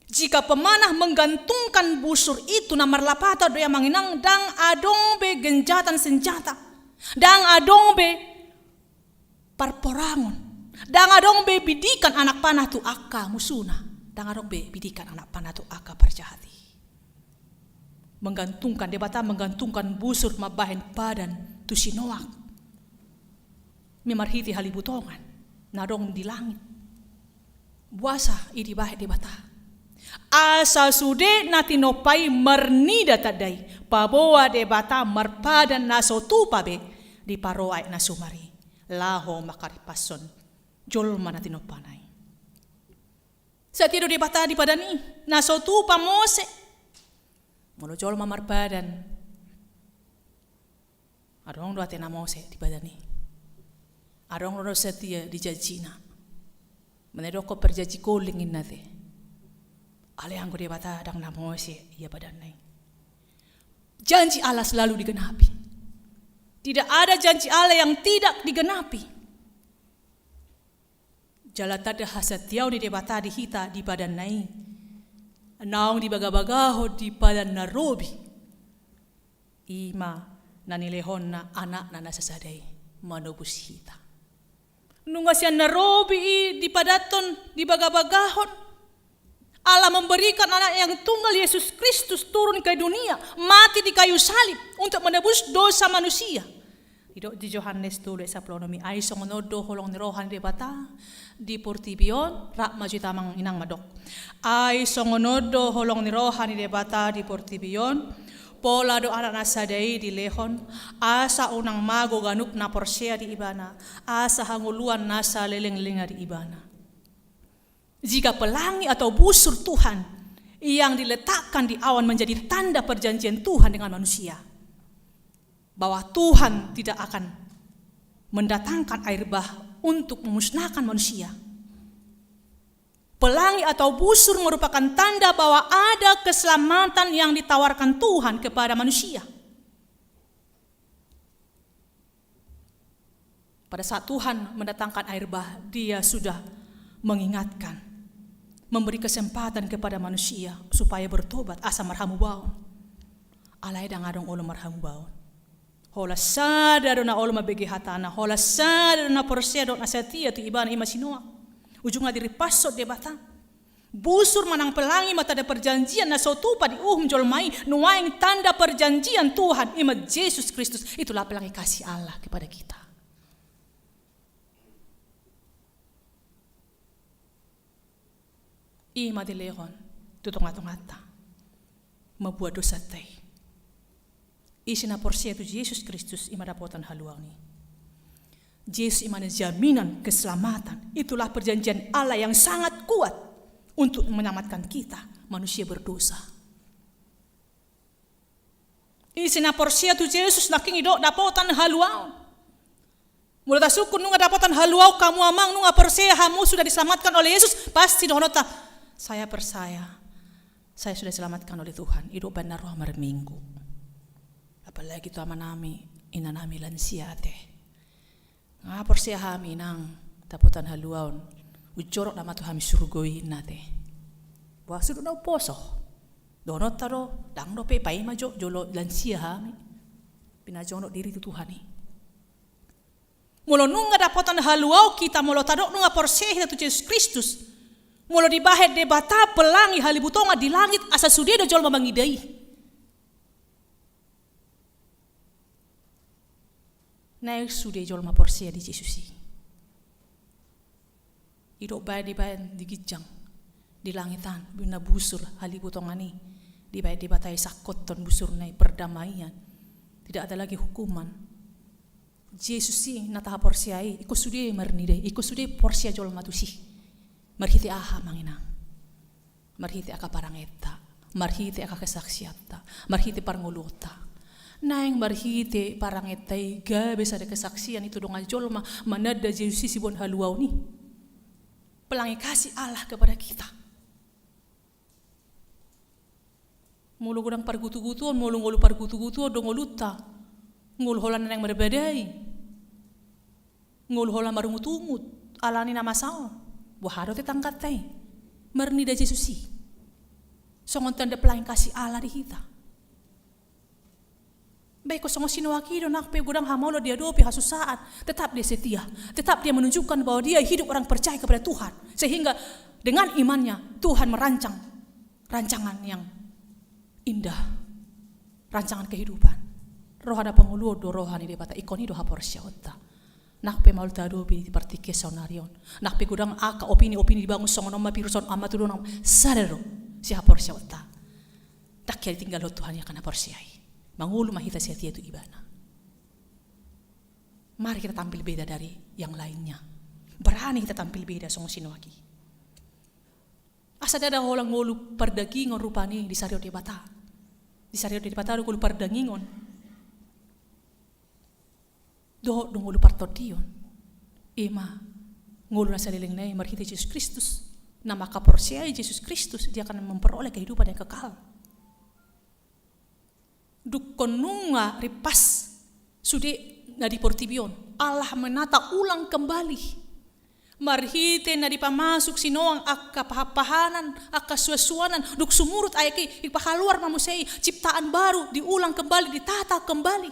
Jika pemanah menggantungkan busur itu na marlapatan do i, amang inang, dang adong be genjatan senjata, dang adong be parporangon, dang adong be bidikan anak panah tu angka musuna, dang adong be bidikan anak panah tu angka parjahat i. Menggantungkan, Debata menggantungkan busur mambahen padan tu sinoak. Ima marhite halibutongan na adong di langit. Boasa i dibahen Debata? Asa sude na tinompa i marnida tanda i, paboa Debata marpadan na so tupa be di paro aek na sumar i, laho mangkarimpashon jolma na tinompana i. Satia do Debata di padan i, na so tupa mose. Molo jolma marpadan, adong do ate na mose di padan i. Adong do na satia di janjina. Manaidongkon parjanji koling inna te. Alai anggo Debata dang na mose ia padanna i. Janji Allah selalu digenapi. Tidak ada janji Allah yang tidak digenapi. Jala tanda hasatiaon ni Debata di hita di padanna i, naung dibagabagahon di padan na robi, ima na nilehonna anakna na sasada i manobus hita. Nunga sian na robi i dipadanhon, dibagabagahon. Allah memberikan anak yang tunggal, Yesus Kristus, turun ke dunia, mati di kayu salib untuk menebus dosa manusia. Didok di Johannes tolu ayat sampulu onom i, ai songon on do holong ni roha ni Debata di portibi on. Rap ma jo hita amang inang mandok. Ai songon on do holong ni roha ni Debata di portibi on, pola do Anak na sada i dilehon, asa unang mago ganup na porsea di Ibana, asa hangoluan na saleleng lelengna di Ibana. Jika pelangi atau busur Tuhan yang diletakkan di awan menjadi tanda perjanjian Tuhan dengan manusia, bahwa Tuhan tidak akan mendatangkan air bah untuk memusnahkan manusia. Pelangi atau busur merupakan tanda bahwa ada keselamatan yang ditawarkan Tuhan kepada manusia. Pada saat Tuhan mendatangkan air bah, Dia sudah mengingatkan, memberi kesempatan kepada manusia supaya bertobat, asa marhamubaon. Alai dang adong olo marhamubaon. Holan sada do na olo mambege hatana, holan sada do na porsea dohot na satia tu Ibana, ima si Noak. Ujungna dirimpashon Debata. Busur manang pelangi ma tanda perjanjian na so tupa di uhum jolma i, nuaeng tanda perjanjian Tuhan, i ma Jesus Kristus. Itulah pelangi kasih Allah kepada kita. I ma dilehon tu tonga-tonganta mambuat dosanta i. Ise na porsea tu Jesus Kristus i ma dapotan haluaon i. Jesus i ma na jaminan keselamatan. Itulah perjanjian Allah yang sangat kuat untuk menyelamatkan kita, manusia berdosa. Ise na porsea tu Jesus nangkin i do dapotan haluaon. Molo tasungkun nunga dapotan haluaon hamu amang, nunga porsea hamu sudah diselamatkan oleh Yesus, pasti dohononta, "Saya percaya, saya sudah diselamatkan oleh Tuhan." I do umbahen na ro marminggu. Apalagi tu amanami, inanami lansia ate. Nga porsea hami nang dapotan haluaon. Unjorok nama tu hami surgo i ninna ate. Boha sude na umposo. Dohononta do, ndang dope, paima jo, jolo lansia hami. Pinajonok diri tu Tuhan i. Molo nunga dapotan haluaon hita, molo tadok nunga porsea hita tu Jesus Kristus, molo dibahen Debata pelangi halibutongan di langit asa sude do jolma mangida i. Naeng sude jolma porsea di Jesus i. I do umbahen dibahen di ginjang, di langit an, umbahen na busur halibutongan i, dibahen Debata i sangkothon busurna i perdamaian. Tidak ada lagi hukuman. Jesus i na tahaporsea i, ingkon sude marnida i, ingkon sude porsea jolma tusi. Marhite aha amang inang? Marhite angka parangenta, marhite angka kesaksianta, marhite parngoluonta. Naeng marhite parangenta i gabe sada kesaksian i tu dongan jolma mananda Jesus i siboan haluaon i. Pelangi kasih Allah kepada kita. Molo godang pargutugutuon, molo ngolu pargutugutuon do ngolunta, ngolu holan na naeng marbadai, ngolu holan marungutungut, alani na masa on, boha do tetangganta i? Marnida Jesus i songon tanda pelangi kasih Allah di hita. Baik, songon si Noak i do, nang pe godang hamaolon diadopi, hasusaan, tetap dia setia, tetap dia menunjukkan bahwa dia hidup orang percaya kepada Tuhan, sehingga dengan imannya Tuhan merancang rancangan yang indah, rancangan kehidupan. Roha na pangoluon do roha ni Debata, ingkon i do haporseaonta. Nang pe maol tadopi di partingkian saonari on, nang pe godang angka opini-opini dibangun songon on ma, virus on, on ma, tudohonon, sada do sihaporseaonta. Ndang hea ditinggalhon Tuhan i angka na porsea i. Mangolu ma hita setia tu Ibana. Mari kita tampil beda dari yang lainnya. Berani hita tampil beda songon si Noak i. Asa ndada holan ngolu pardagingon rupani disarihon Debata. Disarihon Debata do ngolu pardagingon. Dohot do ngolu partondion. I ma ngolu na saleleng na i marhite Jesus Kristus. Na mangkaporseai Jesus Kristus, dia akan memperoleh kehidupan yang kekal. Dungkon nunga rimpas sude na di portibi on, Allah menata ulang kembali. Marhite na dipamasuk si Noak angka pahanpahanan, angka suansuanan, dung sumurut aek i, dipahaluar ma muse i, ciptaan baru, diulang kembali, ditata kembali.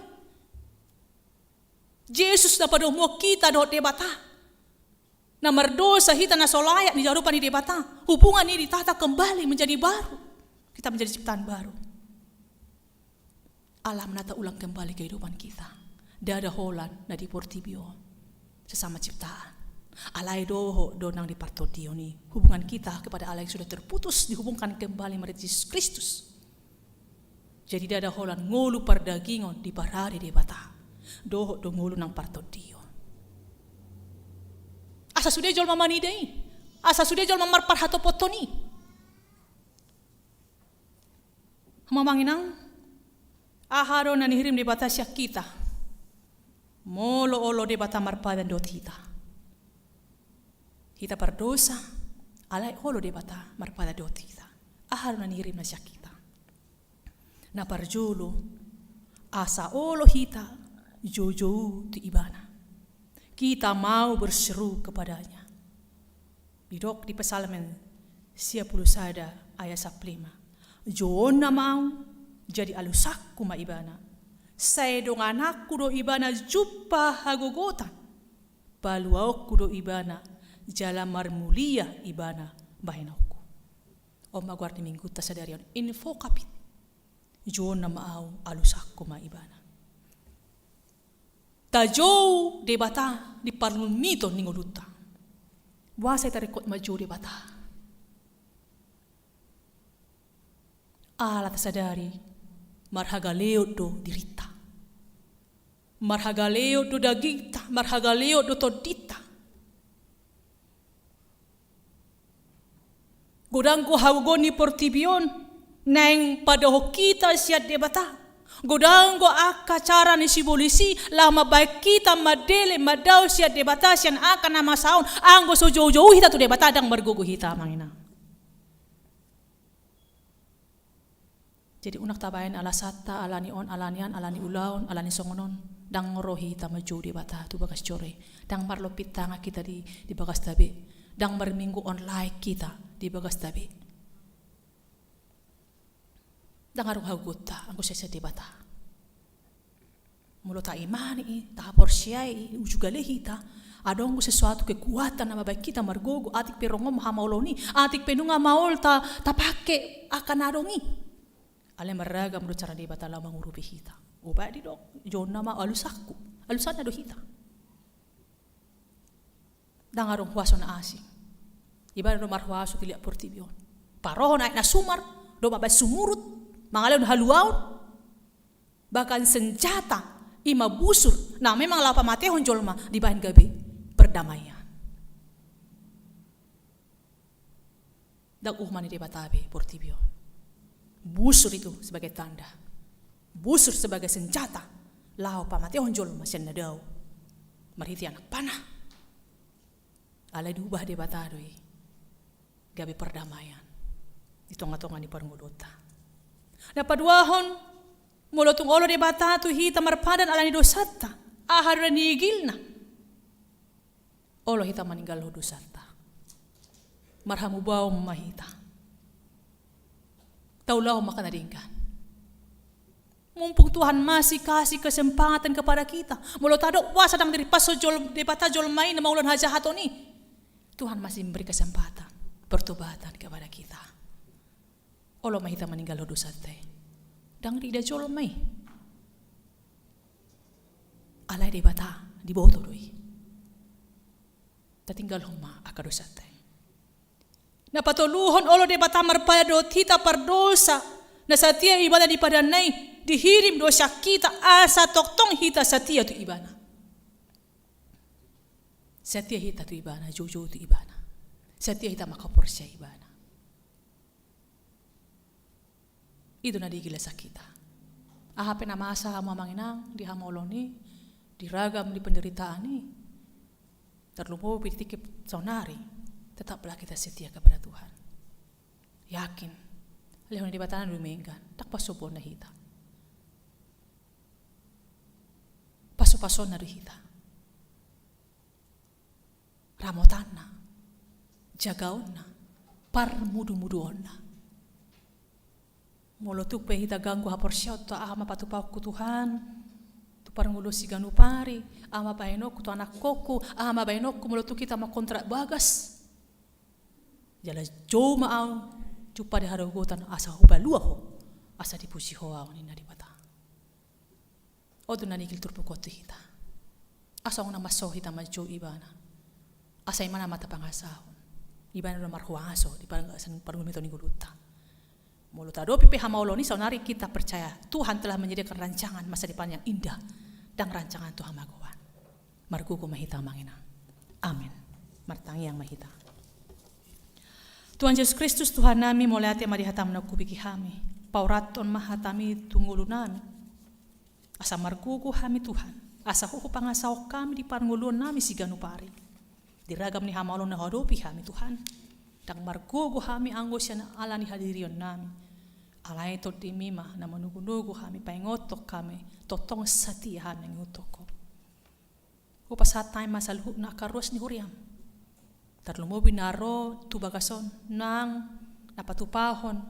Jesus na padomuhon hita dohot Debata. Na mardosa hita na so layak di adopan ni Debata. Hubungan i ditata kembali menjadi baru. Kita menjadi ciptaan baru. Allah menata ulang kembali kehidupan kita. Ndada holan na di portibi on sesama ciptaan. Alai dohot do nang di partondion i. Hubungan kita kepada Allah yang sudah terputus dihubungkan kembali marhite Jesus Kristus. Jadi ndada holan ngolu pardagingon diparade Debata. Dohot do ngolu nang partondion. Asa sude jolma manida i. Asa sude jolma marparhatopothon i. Amang inang, aha do na nihirim Debata sian hita? Molo olo Debata marpadan dohot hita. Hita pardosa, alai olo Debata marpadan dohot hita. Aha do na nihirimna sian hita? Na parjolo, asa olo hita joujou tu Ibana. Kita mau berseru kepada-Nya. Didok di Psalmen sia pulu sada ayat sampulu lima. Jouonna ma ahu, jadi alusangku ma Ibana. Sai dongananku do Ibana jumpa hagogotan. Paluaonku do Ibana, jala marmulia Ibana bahenonku. On ma goar ni minggunta sadari on, in vocabit. Jouonna ma ahu, alusanku ma ibana. Tajou Debata di parlumiton ni ngolunta. Boasa hita ringkot manjou Debata? Ala tasadari marhagaleon do dirinta. Marhagaleon do dagingta, marhagaleon do tondinta. Godang do hagogoon ni portibi on naeng padaohon hita sian Debata. Godang do angka cara ni sibolis i laho mambahen hita mandele mandao sian Debata sian angka na masa on. Anggo so joujou hita tu Debata, ndang margogo hita, amang inang. Jadi unang tabahen alasanta, ala ni on, ala ni an, ala ni ulaon, ala ni songon on. Ndang ro hita manjou Debata tu bagas joro i. Ndang marlompit tangan hita di, di bagasta be. Ndang marminggu online hita di bagasta be. Ndang adong hagogoonta anggo sian Debata. Molo taimani i, tahaporseai i, uju gale hita, adong do sesuatu kekuatan na mambahen hita margogo, atik pe ronghom hamaolon i, atik pe nunga maol ta, tapake angka na adong i. Alai marragam do cara ni Debata laho mangurupi hita. Umbahen didok, jouonna ma alusanku, alusanna do hita. Ndang adong huaso na asing. Ibana do marhuaso di liat portibi on. Parohon aek na sumar, do mambahen sumurut, mangalehon haluaon. Bahkan senjata, i ma busur, na memang laho pamatehon jolma, dibahen gabe perdamaian. Ndang uhum ni Debata be portibi on. Busur itu sebagai tanda. Busur sebagai senjata laho pamatehon jolma sian na dao marhite anak panah. Alai diubah Debata do i gabe perdamaian di tongatonga ni parngoluonta. Na paduahon, molo tung olo Debata tu hita marpadan ala ni dosanta, aha do na niigilna? Olo hita maninggalhon dosanta. Marhamubaon ma hita. Taulahon ma angka na denggan. Mumpung Tuhan masih kasih kesempatan kepada kita. Molo tadok boasa ndang dirimpashon jol-, Debata jolma i na mangulahon hajahaton i, Tuhan masih memberi kesempatan pertobatan kepada kita. Olo ma hita maninggalhon dosanta i. Ndang diida jolma i. Alai Debata diboto do i. Tatinggalhon ma angka dosanta i. Na patoluhon, olo Debata marpadan dohot hita pardosa na satia ibana di padanna i, dihirim do sian hita asa tongtong hita satia tu ibana. Satia hita tu ibana, joujou tu ibana. Satia hita manghaporseai ibana. I do na diigil sian hita. Aha pe na masa hamu amang inang di hamaolon i, di ragam ni penderitaan i, tarlumobi di tingki saonari, tetaplah kita setia kepada Tuhan. Yakin, lehon ni Debata na dumenggan, ndang pasombuonna hita. Pasupasuonna do hita. Ramotanna, jagaonna, parmudumuduonna. Molo tung pe hita ganggu haporseaonta, aha ma patupahonku Tuhan tu parngoluon siganup ari, aha ma bahenonku tu anakkonku, aha ma bahenonku molo tung hita mangkontrak bagas. Jala jou ma ahu jumpa di hagogotan asa hupalua ho, asa dipuji ho ahu ninna Debata. On do na niigil turpuk on tu hita. Asa unang mansai hita manjou ibana. Asa ibana ma tapangasahon. Ibana do marhuaso di parngoluon, parngoluon ni ngolunta. Molo tahadopi pe hamaolon i, saonari kita percaya Tuhan telah menyediakan rancangan masa depan yang indah dan rancangan tu hamagoan. Margogo ma hita amang inang. Amen. Martangiang ma hita. Tuhan Jesus Kristus, Tuhan nami, mauliate ma di hataM na hubege hami. Paurathon ma hataMi tu ngolu nami. Asa margogo hami Tuhan. Asa Ho hupangasahon hami di parngoluon nami siganup ari. Di ragam ni hamaolon na huadopi hami Tuhan. Ndang margogo hami anggo sian ala ni hadirion nami. Alai TondiMi ma na manogunogu hami, paingothon hami, tongtong satia hami mangihuthon Ho. Hupasahat hami ma saluhutna angka ruas ni huriaM. Tarlumobi na ro tu bagas on nang na patupahon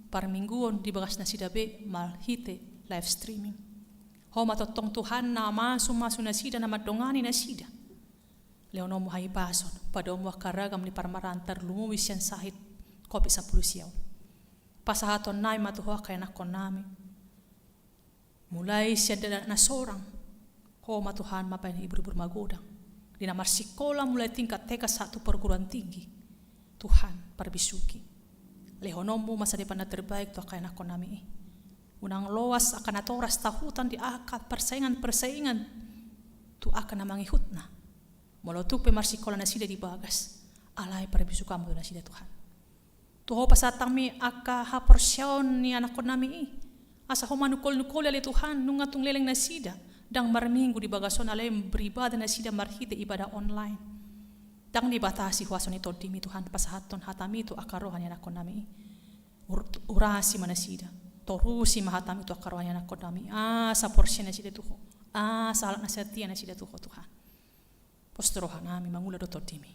parmingguon di bagas nasida be marhite live streaming. Ho ma tongtong Tuhan na mamasu-masu nasida, na mandongani nasida. LehononMu hahipason, padaoonMu angka ragam ni parmaraan tarlumobi sian sahit covid sampulu sia on. Pasahaton nami ma tu Ho angka ianakkon nami. Mulai sian dakdanak na sorang, Ho ma Tuhan mambahen ibur-ibur magodang. Di na marsikola mulai tingkat T K sahat tu perguruan tinggi. Tuhan, parbisuhi. Lehononmu masa depan na terbaik tu angka ianakkon nami i. Unang loas angka natoras tahutan di angka persaingan-persaingan tu angka na mangihutna. Molo tung pe marsikola nasida di bagas, alai parbisuhonmu tu nasida Tuhan. Tu Ho pasahat hami angka haporseaon ni anakkon nami i. Asa Ho manungkol-nungkoli ale Tuhan, nunga tung leleng nasida, ndang marminggu di bagas on alai beribadah nasida marhite ibadah online. Ndang dibatasi huaso ni Tondimi Tuhan, pasahathon hatami tu angka roha ni anakkon nami i. Ur-, urasi ma nasida, torusi ma hatami tu angka roha ni anakkon nami i. Asa porsea nasida tu Ho, asa halak na setia nasida tu Ho Tuhan. Pos tu roha nami mangula dohot Tondimi.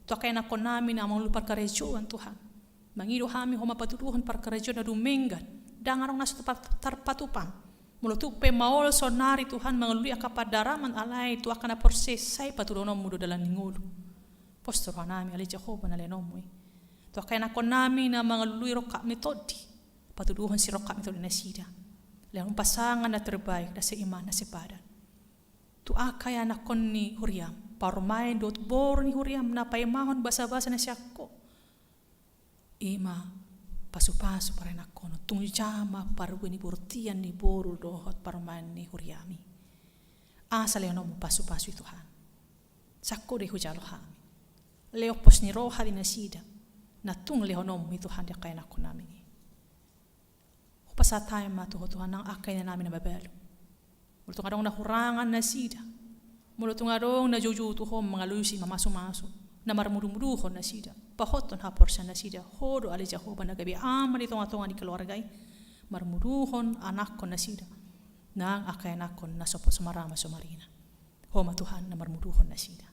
Tu angka ianakkon nami na mangolu parkarejoan Tuhan. Mangido hami Ho ma patuduhon parkarejoan na dumenggan. Ndang adong na so tarpa-, tarpatupa. Molo tung pe maol saonari Tuhan mangalului angka pandaraman alai tu angka na porsea sai patuduhononmu do dalan ni ngolu. Pos tu roha nami ale Jahowa na lehononmu i. Tu angka ianakkon nami na mangalului rongkap ni tondi. Patuduhon sirongkap ni tondi nasida. Lehon pasangan na terbaik na seiman na sepadan. Tu angka ianakkon ni huriam, parumaen dohot boru ni huriam na paimahon basa-basa na sian Ho. I ma pasu-pasu paranakhonon, tung jamma parbue ni bortian ni boru dohot parumaen ni huriam i. Asa lehononmu pasu-pasu i Tuhan. Sian Ho do i hujalo hami. Lehon pos ni roha di nasida. Na tung lehononmu i Tuhan di angka ianakkon nami i. Hupasahat hami ma tu Ho Tuhan nang angka ina nami na mabalu. Molo tung adong na hurangan nasida. Molo tung adong na joujou tu Ho mangalusi mamasu-masu. Na marmudu-muduhon nasida. Pahothon haporseaon nasida. Ho do ale Jahowa na gabe ama di tonga-tonga ni keluarga i. Marmuduhon anakkon nasida. Nang angka anakkon na so, so marama so marina. Ho ma Tuhan na marmuduhon nasida.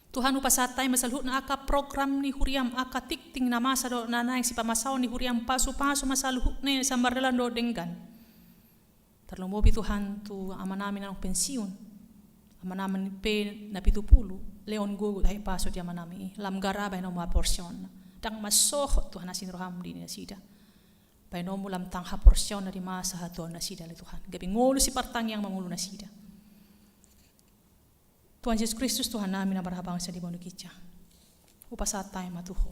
Tuhan, hupasahat hami ma saluhutna angka program ni huriam, angka tingting na masa dohot na naeng sipamasaon ni huriam, pasu-pasu ma saluhutna i asa mardalan dohot denggan. Tarlumobi Tuhan tu amanami na naeng pensiun. Amanami pe na pitu pulu, lehon gogo dohot hahipason di amanami i, lam gara bahenonmu haporseaonna. Ndang mansohot Tuhan asi ni roham di nasida. Bahenonmu lam tang haporseaonna di masa hatuaon nasida ale Tuhan. Gabe ngolu sipartangiang ma ngolu nasida. Tuhan Jesus Kristus, Tuhan nami na marhabangsa di banua ginjang. Hupasahat hami ma tu Ho.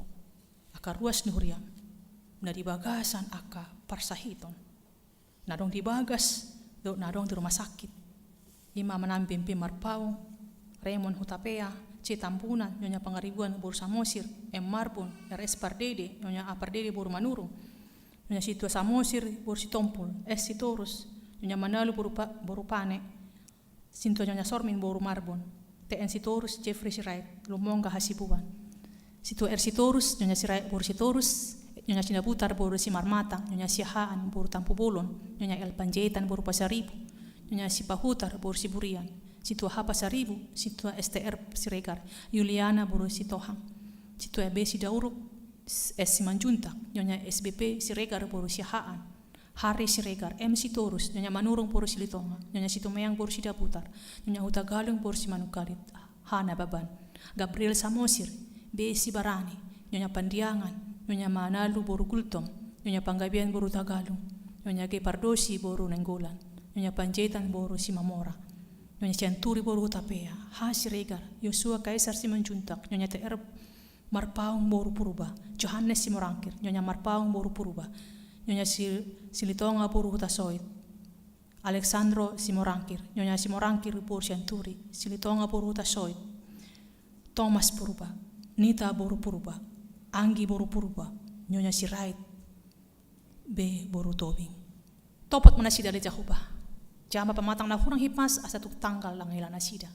Angka ruas ni huriam. Na di bagasan angka parsahiton. Na adong di bagas, dohot na adong di rumah sakit. I ma amanami Bembe Marpaung, Raymond Hutapea, C Tambunan, Nyonya Pangaribuan boru Samosir, M Marbun, R S Pardede, Nyonya A Pardede boru Manurung, Nyonya Situa Samosir boru Sitompul, S Sitorus, Nyonya Manalu boru Pa-, boru Pane, Sintua Nyonya Sormin boru Marbun, T N Sitorus, Jeffrey Sirait, Lumonga Hasibuan. Situa R Sitorus, Nyonya Sirait boru Sitorus, Nyonya Sinabutar boru Simarmata, Nyonya Siahaan boru Tampubolon, Nyonya L Panjaitan boru Pasaribu, Nyonya Sipahutar boru Siburian, Situa H Pasaribu, Situa S T R Siregar, Yuliana boru Sitohang, Situa B Sidauruk, S Simanjuntak, Nyonya S B P Siregar boru Siahaan, Harry Siregar, M Sitorus, Nyonya Manurung boru Silitonga, Nyonya Situmeang boru Sidabutar, Nyonya Hutagalung boru Simanungkalit, Hana Baban, Gabriel Samosir, B Sibarani, Nyonya Pandiangan, Nyonya Manalu boru Gultom, Nyonya Panggabean boru Hutagalung, Nyonya G Pardosi boru Nainggolan, Nyonya Panjaitan boru Simamora, Nyonya Sianturi boru Hutapea, H Siregar, Yosua Kaisar Simanjuntak, Nyonya T R Marpaung boru Purba, Johannes Simorangkir, Nyonya Marpaung boru Purba, Nyonya Si-, Silitonga boru Hutasoit, Alexandro Simorangkir, Nyonya Simorangkir boru Sianturi, Silitonga boru Hutasoit, Thomas Purba, Nita boru Purba, Anggi boru Purba, Nyonya Sirait, B boru Tobing. Topot ma nasida ale Jahowa. Jama pamatang na hurang hipas asa tung tanggal na ngela nasida.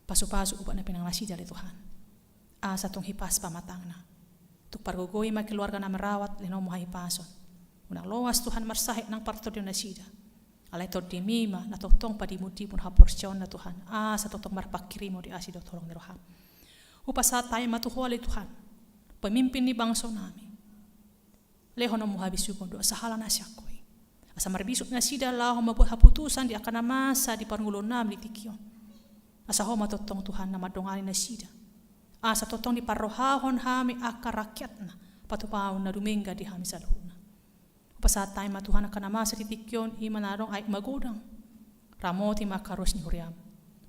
Pasu-pasu ubat na pinangido nasida ale Tuhan. Asa tung hipas pamatangna. Tung pargogoi ma keluarga na merawat, lehononmu hahipason. Unang loas Tuhan marsahit nang partondion nasida. Alai Tondimi ma na tongtong padimun-dimun haporseaonna Tuhan. Asa tongtong marpanghirimon di asi dohot holong ni roham. Hupasahat hami ma tu Ho ale Tuhan. Pemimpin ni bangso nami. Lehononmu habisuhon dohot sahala na sian Ho i. Asa marbisuk nasida laho mambuat haputusan di angka na masa di parngoluon nami di tingki on. Asa Ho ma tongtong Tuhan na mandongani nasida. Asa tongtong diparrohahon hami angka rakyatna. patupaon na dumenggan di hami saluhutna. Hupasahat hami ma Tuhan angka na masa di tingki on, i ma na adong aek magodang. Ramoti ma angka ruas ni huriam.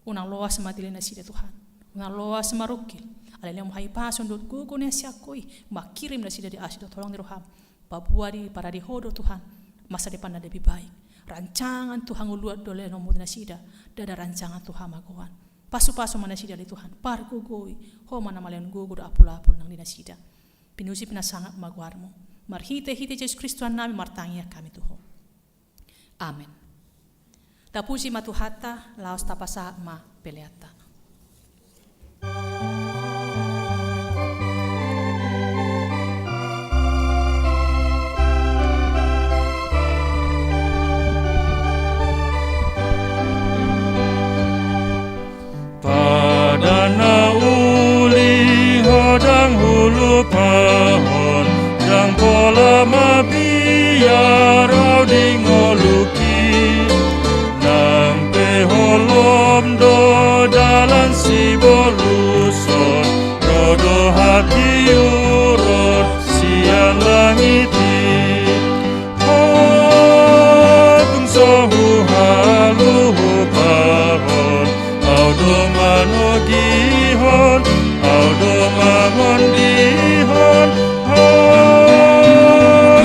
Unang loas ma dile nasida Tuhan. Unang loas ma rungkil. Alai lehon ma hahipason dohot gogo na sian Ho i, mangkirim nasida di asi dohot holong ni roham. Paboa diparade Ho do Tuhan masa depan na lebih baik. Rancangan tu hangoluan do lehononmu di nasida, ndada rancangan tu hamagoan. Pasupasu ma nasida ale Tuhan, pargogoi, Ho ma na malehon gogo dohot apulapul nang di nasida. Pinuji pinasangap ma goarmu. Marhitehite Jesus Kristus Tuhannami martangiang hami tu Ho. Amen. Tapuji ma Tuhanta, laos tapasahat ma peleanta. Pada na uli Ho ndang hulupahon, ndang pola mabiar Au di ngolungki. Nang pe holom do dalan sibolushon, ro do hatiuron sian langit i. Ho tung so huhalupahon, Au do manogihon, Au do mangondihon. Ho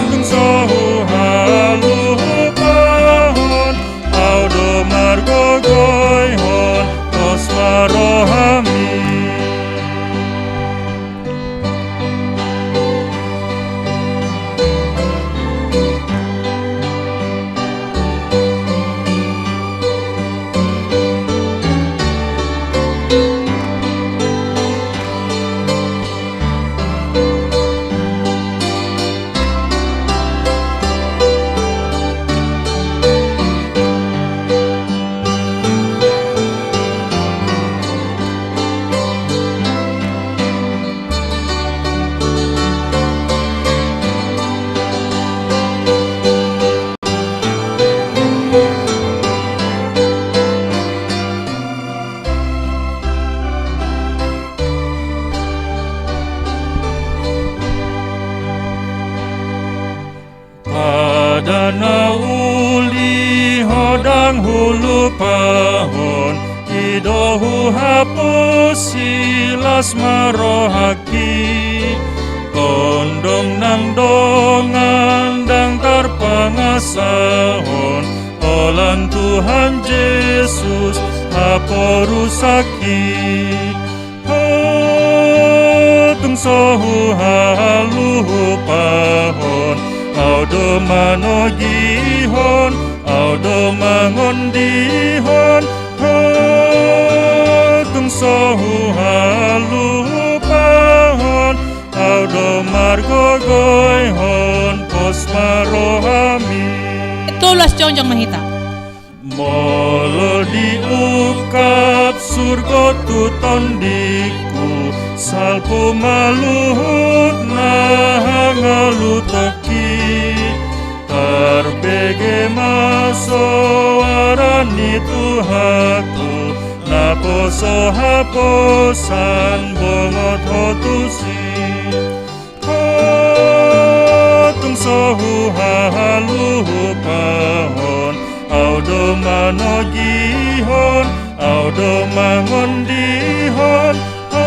tung so huhalupahon, Au do margogoihon, pos ma rohami. Pada na uli Ho ndang hulupahon, i do huhaposi, las ma rohangki. Tondong nang dongan ndang tarpangasahon, holan Tuhan Jesus haporusangki. Ho tung so huhalupahon, Au do manogihon, Au do mangondihon. Ho tung so huhalupahon, Au do margogoihon, pos ma rohami. Tolu, las jongjong ma hita. Molo diungkap surgo tu tondingku, salpu ma luhut na hangoluanki. Tarbege ma soara ni Tuhanku, naposo haposan bongot Ho tusi. Ho tung so huhalupahon, Au do manogihon, Au do mangondihon. Ho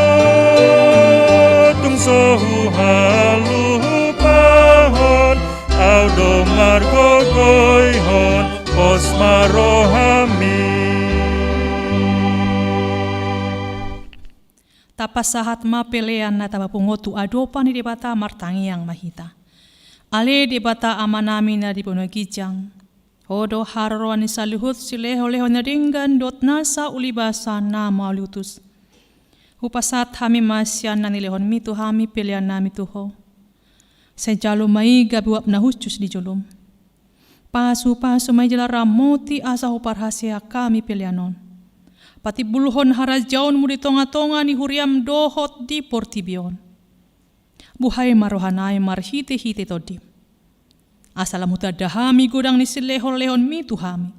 tung so huhalupahon, Au do margogoihon, pos ma rohami. Tapasahat ma pelean na tapapungu tu adopan ni Debata, martangiang ma hita. Ale Debata Amanami na di banua ginjang, Ho do haroroan ni saluhut silehonlehon na denggan dohot nasa ulibasa na mauliutus. Hupasahat hami ma sian na nilehonmi tu hami peleannami tu Ho. Sai jalo ma i gabe uap na hushus di jolom. Pasupasu ma i jala ramoti asa huparhaseang hami pelean on. Patimbulhon harajaonmu di tongatonga ni huriam dohot di portibi on. Buhai ma rohanami marhitehite Tondim. Asa lam hutanda hami godang ni silehonlehonmi tu hami.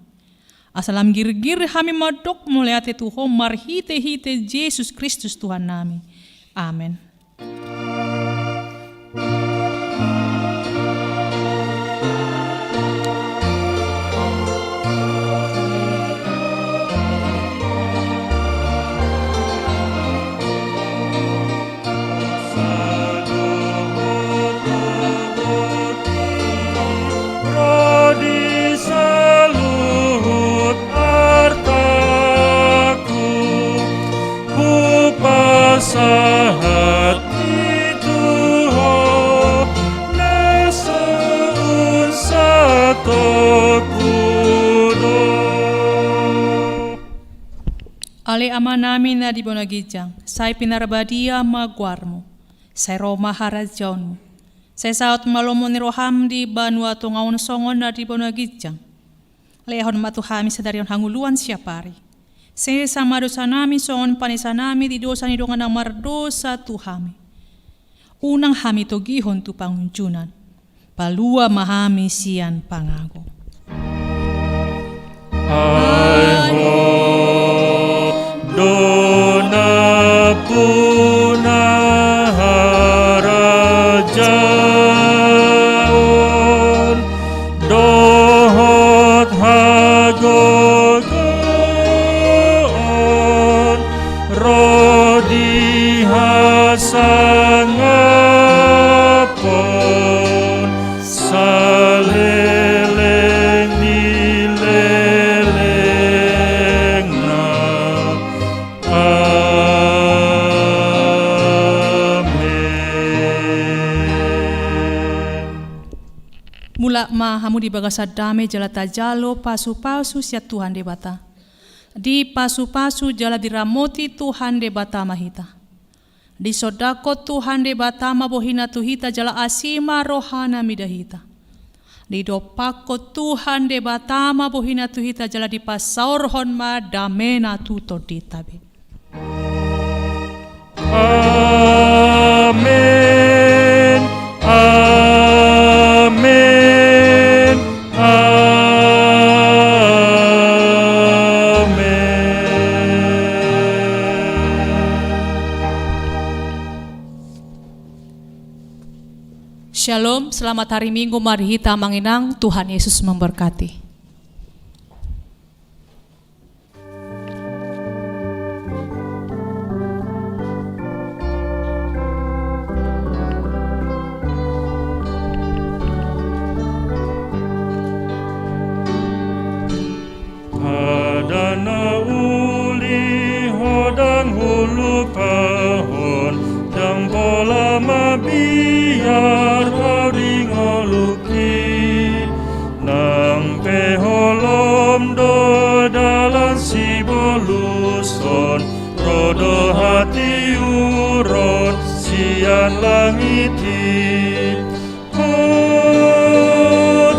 Asa lam girgir hami mandok mauliate tu Ho marhitehite Jesus Kristus Tuhannami. Amen. Ale Amanami na di banua ginjang, sai pinarbadia ma goarMu. Sai ro ma harajaonMu. Sai saut ma lomo ni rohaM di banua tonga on songon na di banua ginjang. Lehon ma tu hami sadari on hangoluan siapari. Sesa ma dosanami songon panesanami di dosa ni dongan na mardosa tu hami. Unang hami togihon tu pangunjunan. Palua ma hami sian pangago. Ai Ho do nampuna harajaon dohot hagogoon ro di hasangapon saleleng ni lelengna. Amen. Mulak ma hamu di bagasan dame jala tajalo pasupasu sian Tuhan Debata. Dipasupasu jala diramoti Tuhan Debata ma hita. Disondangkon Tuhan Debata ma bohiNa tu hita jala asi ma rohaNa mida hita. Didompakkon Tuhan Debata ma bohiNa tu hita jala dipasaorhon ma dameNa tu tondinta be. Amen. Amen. Amen. Shalom, selamat hari Minggu ma di hita amang inang, Tuhan Yesus memberkati. Ada na uli ho ndang hulupahon, ndang pola mabiar ho di ngolungki. Nang pe holom do dalan sibolushon, ro do hatiuron sian langit i. Ho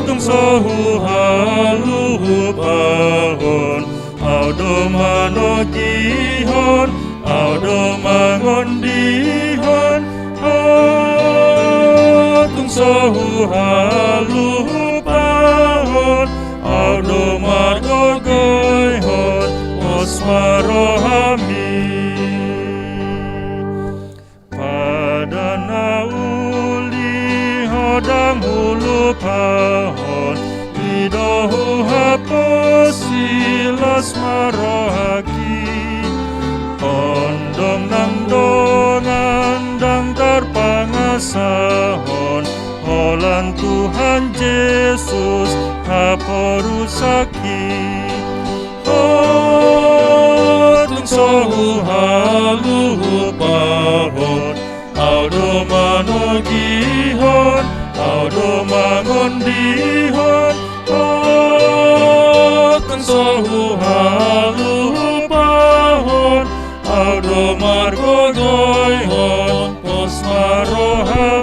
tung so huhalupahon, Au do manogihon, Au do mangondihon. Ho tung so huhalupahon, Au do margogoihon, pos ma rohami. Pada na uli ho ndang hulupahon, i do huhaposi, las ma rohangki. Tondong nang dongan ndang tarpangasahon, holan Tuhan Jesus haporusangki. Ho tung so huhalupahon, Au do manogihon, Au do mangondihon. Ho tung so huhalupahon, Au do margogoihon, pos ma roha